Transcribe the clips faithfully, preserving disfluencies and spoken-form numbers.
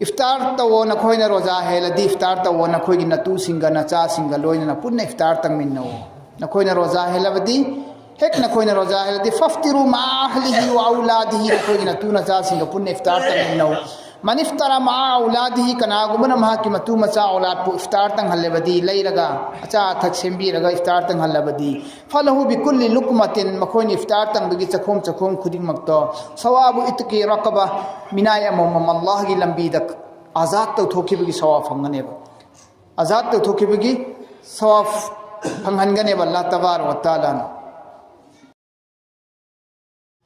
ꯏꯐꯇꯥꯔ ꯇꯧꯋꯣ, ꯅꯈꯣꯏꯅ ꯔꯣꯖꯥ ꯍꯦꯜꯂꯗꯤ ꯏꯐꯇꯥꯔ ꯇꯧꯋꯣ, ꯅꯈꯣꯏꯒꯤ ꯅꯇꯨꯁꯤꯡꯒ ꯅꯆꯥꯁꯤꯡꯒ ꯂꯣꯏꯅꯅ ꯄꯨꯟꯅ ꯏꯐꯇꯥꯔ ꯇꯪꯃꯤꯟꯅꯧ꯫ ꯅꯈꯣꯏꯅ ꯔꯣꯖꯥ ꯍꯦꯜꯂꯕꯗꯤ, ꯍꯦꯛ ꯅꯈꯣꯏꯅ ꯔꯣꯖꯥ ꯍꯦꯜꯂꯗꯤ, "ꯐꯐꯇꯤꯔꯨ ꯃꯥ ꯑꯍꯂꯤꯍꯤ ꯋꯥ ꯑꯧꯂꯥꯗꯤꯍꯤ", ꯅꯈꯣꯏꯒꯤ ꯅꯇꯨ ꯅꯆꯥꯁꯤꯡꯒ ꯄꯨꯟꯅ ꯏꯐꯇꯥꯔ ꯇꯪꯃꯤꯟꯅꯧ꯫ "ꯃꯅꯤꯐꯇꯔꯥ ꯃꯥ ꯑꯧꯂꯥꯗꯤꯍꯤ", ꯀꯅꯥꯒꯨꯝꯕꯅ ꯃꯍꯥꯛꯀꯤ ꯃꯇꯨ ꯃꯆꯥ ꯑꯧꯂꯥꯗꯄꯨ ꯏꯐꯇꯥꯔ ꯇꯪꯍꯜꯂꯕꯗꯤ, ꯂꯩꯔꯒ ꯑꯆꯥ ꯑꯊꯛ ꯁꯦꯝꯕꯤꯔꯒ ꯏꯐꯇꯥꯔ ꯇꯪꯍꯜꯂꯕꯗꯤ, "ꯐꯂꯍꯨ ꯕꯤꯀꯨꯜꯂꯤ ꯂꯨꯛꯃꯥꯇꯤꯟ", ꯃꯈꯣꯏꯅ ꯏꯐꯇꯥꯔ ꯇꯪꯕꯒꯤ ꯆꯈꯣꯝ ꯆꯈꯣꯝ ꯈꯨꯗꯤꯡꯃꯛꯇꯣ, "ꯁꯋꯥꯕꯨ ꯏꯠꯀꯤ ꯔꯀꯕꯥ", ꯃꯤꯅꯥꯏ ꯑꯃꯃꯝ ꯑꯜꯂꯥꯍꯒꯤ ꯂꯝꯕꯤꯗ ꯑꯥꯖꯥꯗ ꯇꯧꯊꯣꯛꯈꯤꯕꯒꯤ ꯁꯋꯥꯕ ꯐꯪꯒꯅꯦꯕ꯫ ꯑꯥꯖꯥꯗ ꯇꯧꯊꯣꯛꯈꯤꯕꯒꯤ ꯁꯋꯥꯕ ꯐꯪꯍꯟꯒꯅꯦꯕ ꯑꯜꯂꯥꯍ ꯇꯕꯥꯔꯛ ꯋ ꯇꯥꯂꯥꯅ꯫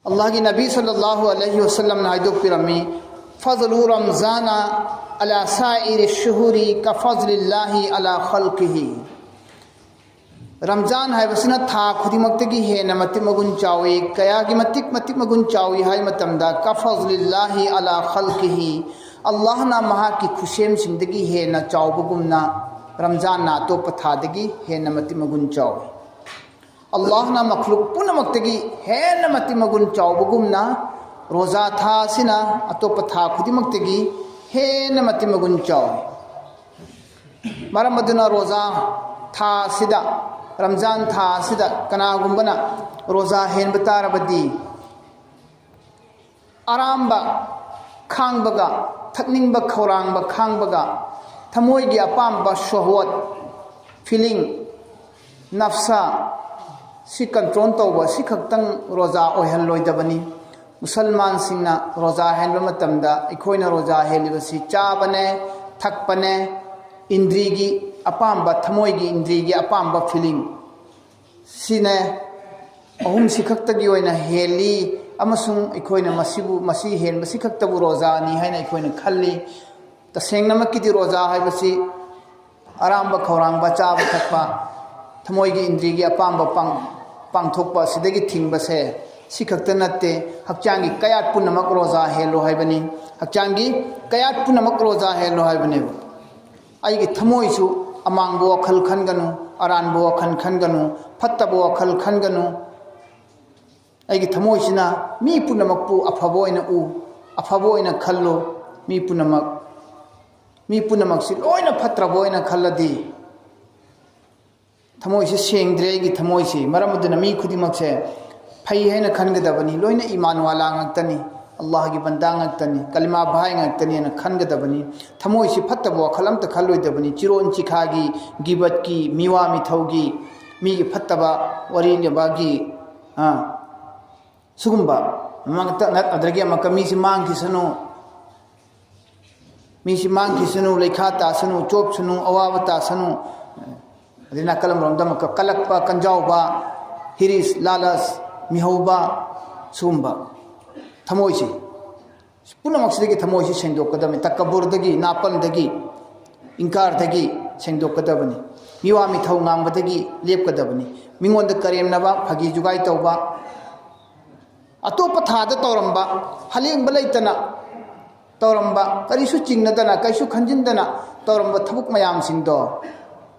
ꯑꯜꯂꯥꯍꯒꯤ ꯅꯕꯤ ꯁꯜꯂꯜꯂꯥꯍꯨ ꯑꯂꯩꯍꯤ ꯋꯁꯜꯂꯝꯅ ꯍꯥꯏꯗꯣꯛꯄꯤꯔꯝꯃꯤ, "ꯐꯖꯂꯨ ꯔꯝꯖꯥꯅ ꯑꯂꯥ ꯁꯥꯏꯔꯤ ꯁꯨꯍꯨꯔꯤ ꯀꯐꯖꯂꯤꯜꯂꯥꯍꯤ ꯑꯂꯥ ꯈꯜꯀꯤꯍꯤ"꯫ ꯔꯝꯖꯥꯟ ꯍꯥꯏꯕꯁꯤꯅ ꯊꯥ ꯈꯨꯗꯤꯡꯃꯛꯇꯒꯤ ꯍꯦꯟꯅ ꯃꯇꯤꯛ ꯃꯒꯨꯟ ꯆꯥꯎꯏ꯫ ꯀꯌꯥꯒꯤ ꯃꯇꯤꯛ ꯃꯇꯤꯛ ꯃꯒꯨꯟ ꯆꯥꯎꯏ ꯍꯥꯏ ꯃꯇꯝꯗ, "ꯀꯐꯖꯂꯤꯜꯂꯥꯍꯤ ꯑꯂꯥ ꯈꯜꯀꯤꯍꯤ", ꯑꯜꯂꯥꯍꯅ ꯃꯍꯥꯛꯀꯤ ꯈꯨꯠꯁꯦꯝꯁꯤꯡꯗꯒꯤ ꯍꯦꯟꯅ ꯆꯥꯎꯕꯒꯨꯝꯅ, ꯔꯝꯖꯥꯟꯅ ꯑꯇꯣꯞꯄ ꯊꯥꯗꯒꯤ ꯍꯦꯟꯅ ꯃꯇꯤꯛ ꯃꯒꯨꯟ ꯆꯥꯎꯏ꯫ ꯑꯜꯂꯥꯍꯅ ꯃꯈꯂꯨꯛ ꯄꯨꯝꯅꯃꯛꯇꯒꯤ ꯍꯦꯟꯅ ꯃꯇꯤꯛ ꯃꯒꯨꯟ ꯆꯥꯎꯕꯒꯨꯝꯅ, ꯔꯣꯖꯥ ꯊꯥ ꯑꯁꯤꯅ ꯑꯇꯣꯞꯄ ꯊꯥ ꯈꯨꯗꯤꯡꯃꯛꯇꯒꯤ ꯍꯦꯟꯅ ꯃꯇꯤꯛ ꯃꯒꯨꯟ ꯆꯥꯎꯏ꯫ ꯃꯔꯝ ꯑꯗꯨꯅ ꯔꯣꯖꯥ ꯊꯥ ꯑꯁꯤꯗ, ꯔꯝꯖꯥꯟ ꯊꯥ ꯑꯁꯤꯗ ꯀꯅꯥꯒꯨꯝꯕꯅ ꯔꯣꯖꯥ ꯍꯦꯟꯕ ꯇꯥꯔꯕꯗꯤ, ꯑꯔꯥꯝꯕ ꯈꯥꯡꯕꯒ, ꯊꯛꯅꯤꯡꯕ ꯈꯧꯔꯥꯡꯕ ꯈꯥꯡꯕꯒ, ꯊꯃꯣꯏꯒꯤ ꯑꯄꯥꯝꯕ ꯁꯣꯍꯋꯠ, ꯐꯤꯂꯤꯡ, ꯅꯐꯁꯥ, ꯁꯤ ꯀꯟꯇ꯭ꯔꯣꯜ ꯇꯧꯕ, ꯁꯤ ꯈꯛꯇꯪ ꯔꯣꯖꯥ ꯑꯣꯏꯍꯜꯂꯣꯏꯗꯕꯅꯤ꯫ ꯃꯨꯁꯜꯃꯥꯟꯁꯤꯡꯅ ꯔꯣꯖꯥ ꯍꯦꯟꯕ ꯃꯇꯝꯗ, ꯑꯩꯈꯣꯏꯅ ꯔꯣꯖꯥ ꯍꯦꯜꯂꯤꯕꯁꯤ ꯆꯥꯕꯅꯦ, ꯊꯛꯄꯅꯦ, ꯏꯟꯗ꯭ꯔꯤꯒꯤ ꯑꯄꯥꯝꯕ, ꯊꯃꯣꯏꯒꯤ ꯏꯟꯗ꯭ꯔꯤꯒꯤ ꯑꯄꯥꯝꯕ ꯐꯤꯂꯤꯡ, ꯁꯤꯅꯦ, ꯑꯍꯨꯝꯁꯤ ꯈꯛꯇꯒꯤ ꯑꯣꯏꯅ ꯍꯦꯜꯂꯤ, ꯑꯃꯁꯨꯡ ꯑꯩꯈꯣꯏꯅ ꯃꯁꯤꯕꯨ, ꯃꯁꯤ ꯍꯦꯟꯕꯁꯤ ꯈꯛꯇꯕꯨ ꯔꯣꯖꯥꯅꯤ ꯍꯥꯏꯅ ꯑꯩꯈꯣꯏꯅ ꯈꯜꯂꯤ꯫ ꯇꯁꯦꯡꯅꯃꯛꯀꯤꯗꯤ ꯔꯣꯖꯥ ꯍꯥꯏꯕꯁꯤ ꯑꯔꯥꯝꯕ ꯈꯧꯔꯥꯡꯕ, ꯆꯥꯕ ꯊꯛꯄ, ꯊꯃꯣꯏꯒꯤ ꯏꯟꯗ꯭ꯔꯤꯒꯤ ꯑꯄꯥꯝꯕ ꯄꯥꯡ-, ꯄꯥꯡꯊꯣꯛꯄ ꯑꯁꯤꯗꯒꯤ ꯊꯤꯡꯕꯁꯦ, ꯁꯤ ꯈꯛꯇ ꯅꯠꯇꯦ, ꯍꯛꯆꯥꯡꯒꯤ ꯀꯌꯥꯠ ꯄꯨꯝꯅꯃꯛ ꯔꯣꯖꯥ ꯍꯦꯜꯂꯣ ꯍꯥꯏꯕꯅꯤ꯫ ꯍꯛꯆꯥꯡꯒꯤ ꯀꯌꯥꯠ ꯄꯨꯝꯅꯃꯛ ꯔꯣꯖꯥ ꯍꯦꯜꯂꯣ ꯍꯥꯏꯕꯅꯦꯕ꯫ ꯑꯩꯒꯤ ꯊꯃꯣꯏꯁꯨ ꯑꯃꯥꯡꯕ ꯋꯥꯈꯜ ꯈꯟꯒꯅꯨ, ꯑꯔꯥꯟꯕ ꯋꯥꯈꯜ ꯈꯟꯒꯅꯨ, ꯐꯠꯇꯕ ꯋꯥꯈꯜ ꯈꯟꯒꯅꯨ꯫ ꯑꯩꯒꯤ ꯊꯃꯣꯏꯁꯤꯅ ꯃꯤ ꯄꯨꯝꯅꯃꯛꯄꯨ ꯑꯐꯕ ꯑꯣꯏꯅ ꯎ, ꯑꯐꯕ ꯑꯣꯏꯅ ꯈꯜꯂꯨ꯫ ꯃꯤ ꯄꯨꯝꯅꯃꯛ ꯃꯤ ꯄꯨꯝꯅꯃꯛꯁꯤ ꯂꯣꯏꯅ ꯐꯠꯇ꯭ꯔꯕ ꯑꯣꯏꯅ ꯈꯜꯂꯗꯤ, ꯊꯃꯣꯏꯁꯤ ꯁꯦꯡꯗ꯭ꯔꯦ ꯑꯩꯒꯤ ꯊꯃꯣꯏꯁꯤ, ꯃꯔꯝ ꯑꯗꯨꯅ ꯃꯤ ꯈꯨꯗꯤꯡꯃꯛꯁꯦ ꯐꯩ ꯍꯥꯏꯅ ꯈꯟꯒꯗꯕꯅꯤ, ꯂꯣꯏꯅ ꯏꯃꯥꯟ ꯋꯥꯂꯥ ꯉꯥꯛꯇꯅꯤ, ꯑꯜꯂꯥꯍꯒꯤ ꯕꯟꯗꯥ ꯉꯥꯛꯇꯅꯤ, ꯀꯂꯤꯃꯥ ꯚꯥꯏ ꯉꯥꯛꯇꯅꯤ ꯍꯥꯏꯅ ꯈꯟꯒꯗꯕꯅꯤ꯫ ꯊꯃꯣꯏꯁꯤ ꯐꯠꯇꯕ ꯋꯥꯈꯜ ꯑꯝꯇ ꯈꯜꯂꯣꯏꯗꯕꯅꯤ꯫ ꯆꯤꯔꯣꯟ ꯆꯤꯈꯥꯒꯤ, ꯒꯤꯕꯠꯀꯤ, ꯃꯤꯋꯥ ꯃꯤꯊꯧꯒꯤ, ꯃꯤꯒꯤ ꯐꯠꯇꯕ ꯋꯥꯔꯤ ꯂꯤꯕꯒꯤ, ꯑꯥ, ꯁꯤꯒꯨꯝꯕ ꯑꯃ ꯉꯥꯛꯇ, ꯑꯗꯨꯗꯒꯤ ꯑꯃꯨꯛꯀ ꯃꯤꯁꯤ ꯃꯥꯡꯈꯤꯁꯅꯨ, ꯃꯤꯁꯤ ꯃꯥꯡꯈꯤꯁꯅꯨ, ꯂꯩꯈꯥ ꯇꯥꯁꯅꯨ, ꯆꯣꯞꯁꯅꯨ, ꯑꯋꯥꯕ ꯇꯥꯁꯅꯨ꯫ ꯑꯗꯩ ꯅꯥꯀꯜ ꯑꯃꯔꯣꯝꯗ ꯑꯃꯨꯛꯀ ꯀꯜꯂꯛꯄ, ꯀꯟꯖꯥꯎꯕ, ꯍꯤꯔꯤꯁ, ꯂꯥꯂꯁ, ꯃꯤꯍꯧꯕ, ꯁꯤꯒꯨꯝꯕ ꯊꯃꯣꯏꯁꯤ, ꯄꯨꯝꯅꯃꯛꯁꯤꯗꯒꯤ ꯊꯃꯣꯏꯁꯤ ꯁꯦꯡꯗꯣꯛꯀꯗꯕꯅꯤ꯫ ꯇꯀꯕꯨꯔꯗꯒꯤ, ꯅꯥꯄꯜꯗꯒꯤ, ꯏꯪꯀꯥꯔꯗꯒꯤ ꯁꯦꯡꯗꯣꯛꯀꯗꯕꯅꯤ꯫ ꯃꯤꯋꯥ ꯃꯤꯊꯧ ꯉꯥꯡꯕꯗꯒꯤ ꯂꯦꯞꯀꯗꯕꯅꯤ꯫ ꯃꯤꯉꯣꯟꯗ ꯀꯔꯦꯝꯅꯕ, ꯐꯥꯒꯤ ꯖꯨꯒꯥꯏ ꯇꯧꯕ, ꯑꯇꯣꯞꯄ ꯊꯥꯗ ꯇꯧꯔꯝꯕ, ꯍꯂꯦꯡꯕ ꯂꯩꯇꯅ ꯇꯧꯔꯝꯕ, ꯀꯔꯤꯁꯨ ꯆꯤꯡꯅꯗꯅ, ꯀꯔꯤꯁꯨ ꯈꯟꯖꯤꯟꯗꯅ ꯇꯧꯔꯝꯕ ꯊꯕꯛ ꯃꯌꯥꯝꯁꯤꯡꯗꯣ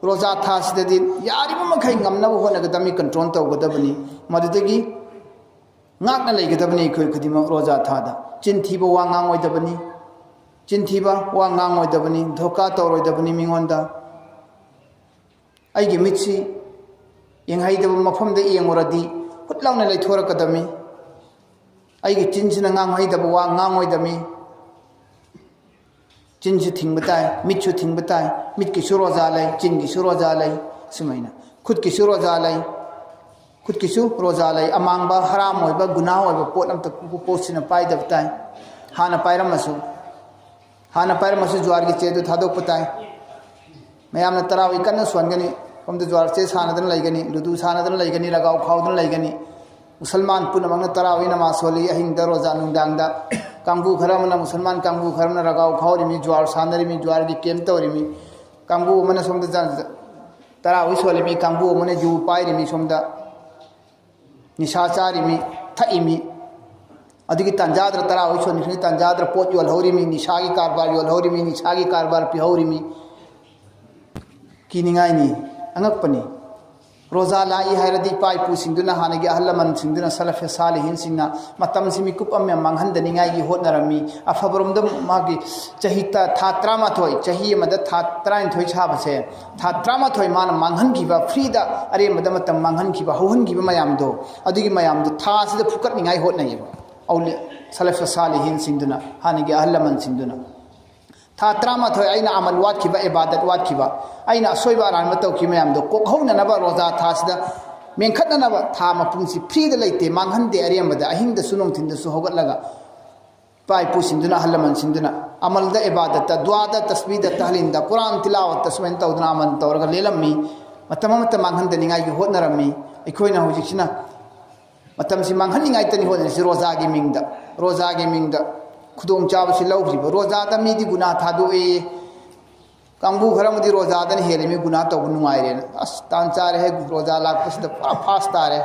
ꯔꯣꯖꯥ ꯊꯥꯁꯤꯗꯗꯤ ꯌꯥꯔꯤꯕ ꯃꯈꯩ ꯉꯝꯅꯕ ꯍꯣꯠꯅꯒꯗꯕꯅꯤ, ꯀꯟꯇ꯭ꯔꯣꯜ ꯇꯧꯒꯗꯕꯅꯤ꯫ ꯃꯗꯨꯗꯒꯤ ꯉꯥꯛꯅ ꯂꯩꯒꯗꯕꯅꯤ ꯑꯩꯈꯣꯏ ꯈꯨꯗꯤꯡꯃꯛ ꯔꯣꯖꯥ ꯊꯥꯗ꯫ ꯆꯤꯟ ꯊꯤꯕ ꯋꯥ ꯉꯥꯡꯉꯣꯏꯗꯕꯅꯤ, ꯆꯤꯟ ꯊꯤꯕ ꯋꯥ ꯉꯥꯡꯉꯣꯏꯗꯕꯅꯤ, ꯙꯣꯀꯥ ꯇꯧꯔꯣꯏꯗꯕꯅꯤ ꯃꯤꯉꯣꯟꯗ꯫ ꯑꯩꯒꯤ ꯃꯤꯠꯁꯤ ꯌꯦꯡꯍꯩꯗꯕ ꯃꯐꯝꯗ ꯌꯦꯡꯉꯨꯔꯗꯤ ꯍꯨꯠ ꯂꯥꯎꯅ ꯂꯩꯊꯣꯔꯛꯀꯗꯕꯅꯤ꯫ ꯑꯩꯒꯤ ꯆꯤꯟꯁꯤꯅ ꯉꯥꯡꯍꯩꯗꯕ ꯋꯥ ꯉꯥꯡꯉꯣꯏꯗꯕꯅꯤ꯫ ꯆꯤꯟꯁꯨ ꯊꯤꯡꯕ ꯇꯥꯏ, ꯃꯤꯠꯁꯨ ꯊꯤꯡꯕ ꯇꯥꯏ꯫ ꯃꯤꯠꯀꯤꯁꯨ ꯔꯣꯖꯥ ꯂꯩ, ꯆꯤꯟꯒꯤꯁꯨ ꯔꯣꯖꯥ ꯂꯩ꯫ ꯁꯨꯃꯥꯏꯅ ꯈꯨꯠꯀꯤꯁꯨ ꯔꯣꯖꯥ ꯂꯩ, ꯈꯨꯠꯀꯤꯁꯨ ꯔꯣꯖꯥ ꯂꯩ꯫ ꯑꯃꯥꯡꯕ, ꯍꯔꯥꯝ ꯑꯣꯏꯕ, ꯒꯨꯅꯥꯍ ꯑꯣꯏꯕ ꯄꯣꯠ ꯑꯝꯇ ꯄꯣꯠꯁꯤꯅ ꯄꯥꯏꯗꯕ ꯇꯥꯏ꯫ ꯍꯥꯟꯅ ꯄꯥꯏꯔꯝꯃꯁꯨ, ꯍꯥꯟꯅ ꯄꯥꯏꯔꯝꯃꯁꯨ ꯖꯨꯋꯥꯔꯒꯤ ꯆꯦꯗꯨ ꯊꯥꯗꯣꯛꯄ ꯇꯥꯏ꯫ ꯃꯌꯥꯝꯅ ꯇꯔꯥꯋꯤ ꯀꯟꯅ ꯁꯣꯟꯒꯅꯤ, ꯁꯣꯝꯗ ꯖꯨꯋꯥꯔ ꯆꯦ ꯁꯥꯟꯅꯗꯅ ꯂꯩꯒꯅꯤ, ꯂꯨꯗꯨ ꯁꯥꯟꯅꯗꯅ ꯂꯩꯒꯅꯤ, ꯔꯒꯥꯎ ꯈꯥꯎꯗꯅ ꯂꯩꯒꯅꯤ꯫ ꯃꯨꯁꯜꯃꯥꯟ ꯄꯨꯝꯅꯃꯛꯅ ꯇꯔꯥꯋꯤ ꯅꯃꯥꯖ ꯁꯣꯜꯂꯤ ꯑꯍꯤꯡꯗ ꯔꯣꯖꯥ ꯅꯨꯡꯗꯥꯡꯗ꯫ ꯀꯥꯡꯕꯨ ꯈꯔ ꯑꯃꯅ, ꯃꯨꯁꯜꯃꯥꯟ ꯀꯥꯡꯕꯨ ꯈꯔ ꯑꯃꯅ ꯔꯒꯥꯎ ꯈꯥꯎꯔꯤꯃꯤ, ꯖꯨꯋꯥꯔ ꯁꯥꯟꯅꯔꯤꯃꯤ, ꯖꯨꯋꯥꯔꯒꯤ ꯀꯦꯝ ꯇꯧꯔꯤꯃꯤ꯫ ꯀꯥꯡꯕꯨ ꯑꯃꯅ ꯁꯣꯝꯗ ꯖ-, ꯖ-, ꯇꯔꯥꯋꯤ ꯁꯣꯜꯂꯤꯃꯤ, ꯀꯥꯡꯕꯨ ꯑꯃꯅ ꯌꯨ ꯄꯥꯏꯔꯤꯃꯤ, ꯁꯣꯝꯗ ꯅꯤꯁꯥ ꯆꯥꯔꯤꯃꯤ, ꯊꯛꯏꯃꯤ꯫ ꯑꯗꯨꯒꯤ ꯇꯥꯟꯖꯥꯗ꯭ꯔ ꯇꯔꯥꯋꯤ ꯁꯣꯟꯈ꯭ꯔꯤ ꯇꯥꯟꯖꯥꯗ꯭ꯔ ꯄꯣꯠ ꯌꯣꯜꯍꯧꯔꯤꯃꯤ, ꯅꯤꯁꯥꯒꯤ ꯀꯔꯕꯥꯔ ꯌꯣꯜꯍꯧꯔꯤꯃꯤ, ꯅꯤꯁꯥꯒꯤ ꯀꯔꯕꯥꯔ ꯄꯤꯍꯧꯔꯤꯃꯤ꯫ ꯀꯤꯅꯤꯡꯉꯥꯏꯅꯤ, ꯑꯉꯛꯄꯅꯤ꯫ ꯔꯣꯖꯥ ꯂꯥꯛꯏ ꯍꯥꯏꯔꯗꯤ ꯏꯄꯥ ꯏꯄꯨꯁꯤꯡꯗꯨꯅ, ꯍꯥꯟꯅꯒꯤ ꯑꯍꯜ ꯂꯃꯟꯁꯤꯡꯗꯨꯅ, ꯁꯂꯐꯦ ꯁꯥꯂꯤꯍꯤꯟꯁꯤꯡꯅ ꯃꯇꯝꯁꯤ ꯃꯤꯀꯨꯞ ꯑꯃ ꯃꯥꯡꯍꯟꯗꯅꯤꯡꯉꯥꯏꯒꯤ ꯍꯣꯠꯅꯔꯝꯃꯤ꯫ ꯑꯐꯕꯔꯣꯝꯗ ꯃꯥꯒꯤ ꯆꯍꯤ ꯇ-, ꯊꯥ ꯇꯔꯥꯃꯥꯊꯣꯏ, ꯆꯍꯤ ꯑꯃꯗ ꯊꯥ ꯇꯔꯥꯅꯤꯊꯣꯏ ꯁꯥꯕꯁꯦ, ꯊꯥ ꯇꯔꯥꯃꯥꯊꯣꯏ ꯃꯥꯅ ꯃꯥꯡꯍꯟꯈꯤꯕ, ꯐ꯭ꯔꯤꯗ ꯑꯔꯦꯝꯕꯗ ꯃꯇꯝ ꯃꯥꯡꯍꯟꯈꯤꯕ, ꯍꯧꯍꯟꯈꯤꯕ ꯃꯌꯥꯝꯗꯣ, ꯑꯗꯨꯒꯤ ꯃꯌꯥꯝꯗꯣ ꯊꯥꯁꯤꯗ ꯐꯨꯀꯠꯅꯤꯡꯉꯥꯏ ꯍꯣꯠꯅꯩꯌꯦꯕ꯫ ꯑꯧꯂꯤ-, ꯁꯂꯐꯦ ꯁꯥꯂꯤꯍꯤꯟꯁꯤꯡꯗꯨꯅ, ꯍꯥꯟꯅꯒꯤ ꯑꯍꯜ ꯂꯃꯟꯁꯤꯡꯗꯨꯅ꯫ ꯊꯥ ꯇꯔꯥꯃꯥꯊꯣꯏ ꯑꯩꯅ ꯑꯃꯜ ꯋꯥꯠꯈꯤꯕ, ꯏꯕꯥꯗꯠ ꯋꯥꯠꯈꯤꯕ, ꯑꯩꯅ ꯑꯁꯣꯏꯕ ꯑꯔꯥꯟꯕ ꯇꯧꯈꯤꯕ ꯃꯌꯥꯝꯗꯣ ꯀꯣꯛꯍꯧꯅꯅꯕ ꯔꯣꯖꯥ ꯊꯥꯁꯤꯗ ꯃꯦꯟꯈꯠꯅꯅꯕ ꯊꯥ ꯃꯄꯨꯝꯁꯤ ꯐ꯭ꯔꯤꯗ ꯂꯩꯇꯦ, ꯃꯥꯡꯍꯟꯗꯦ꯫ ꯑꯔꯦꯝꯕꯗ ꯑꯍꯤꯡꯗꯁꯨ ꯅꯨꯡꯊꯤꯟꯗꯁꯨ ꯍꯧꯒꯠꯂꯒ ꯏꯄꯥ ꯏꯄꯨꯁꯤꯡꯗꯨꯅ, ꯑꯍꯜ ꯂꯃꯟꯁꯤꯡꯗꯨꯅ ꯑꯃꯜꯗ, ꯏꯕꯥꯗꯠꯇ, ꯗꯨꯋꯥꯗ, ꯇꯁꯕꯤꯗ, ꯇꯍꯂꯤꯟꯗ, ꯀꯨꯔꯥꯟ ꯇꯤꯂꯥꯋꯠꯇ ꯁꯨꯃꯥꯏꯅ ꯇꯧꯗꯅ ꯑꯃꯜ ꯇꯧꯔꯒ ꯂꯦꯜꯂꯝꯃꯤ꯫ ꯃꯇꯝ ꯑꯃꯠꯇ ꯃꯥꯡꯍꯟꯗꯅꯤꯡꯉꯥꯏꯒꯤ ꯍꯣꯠꯅꯔꯝꯃꯤ꯫ ꯑꯩꯈꯣꯏꯅ ꯍꯧꯖꯤꯛꯁꯤꯅ ꯃꯇꯝꯁꯤ ꯃꯥꯡꯍꯟꯅꯤꯡꯉꯥꯏꯇꯅꯤ ꯍꯣꯠꯅꯔꯤꯁꯤ ꯔꯣꯖꯥꯒꯤ ꯃꯤꯡꯗ꯫ ꯔꯣꯖꯥꯒꯤ ꯃꯤꯡꯗ ꯈꯨꯗꯣꯡꯆꯥꯕꯁꯤ ꯂꯧꯈ꯭ꯔꯤꯕ꯫ ꯔꯣꯖꯥꯗ ꯃꯤꯗꯤ ꯒꯨꯅꯥ ꯊꯥꯗꯣꯛꯑꯦ꯫ ꯀꯥꯡꯕꯨ ꯈꯔ ꯑꯃꯗꯤ ꯔꯣꯖꯥꯗꯅ ꯍꯦꯜꯂꯤ, ꯃꯤ ꯒꯨꯅꯥ ꯇꯧꯕ ꯅꯨꯡꯉꯥꯏꯔꯦꯅ꯫ ꯑꯁ, ꯇꯥꯟ ꯆꯥꯔꯦꯍꯦ, ꯔꯣꯖꯥ ꯂꯥꯛꯄꯁꯤꯗ ꯄꯨꯔꯥ ꯐꯥꯁ ꯇꯥꯔꯦ꯫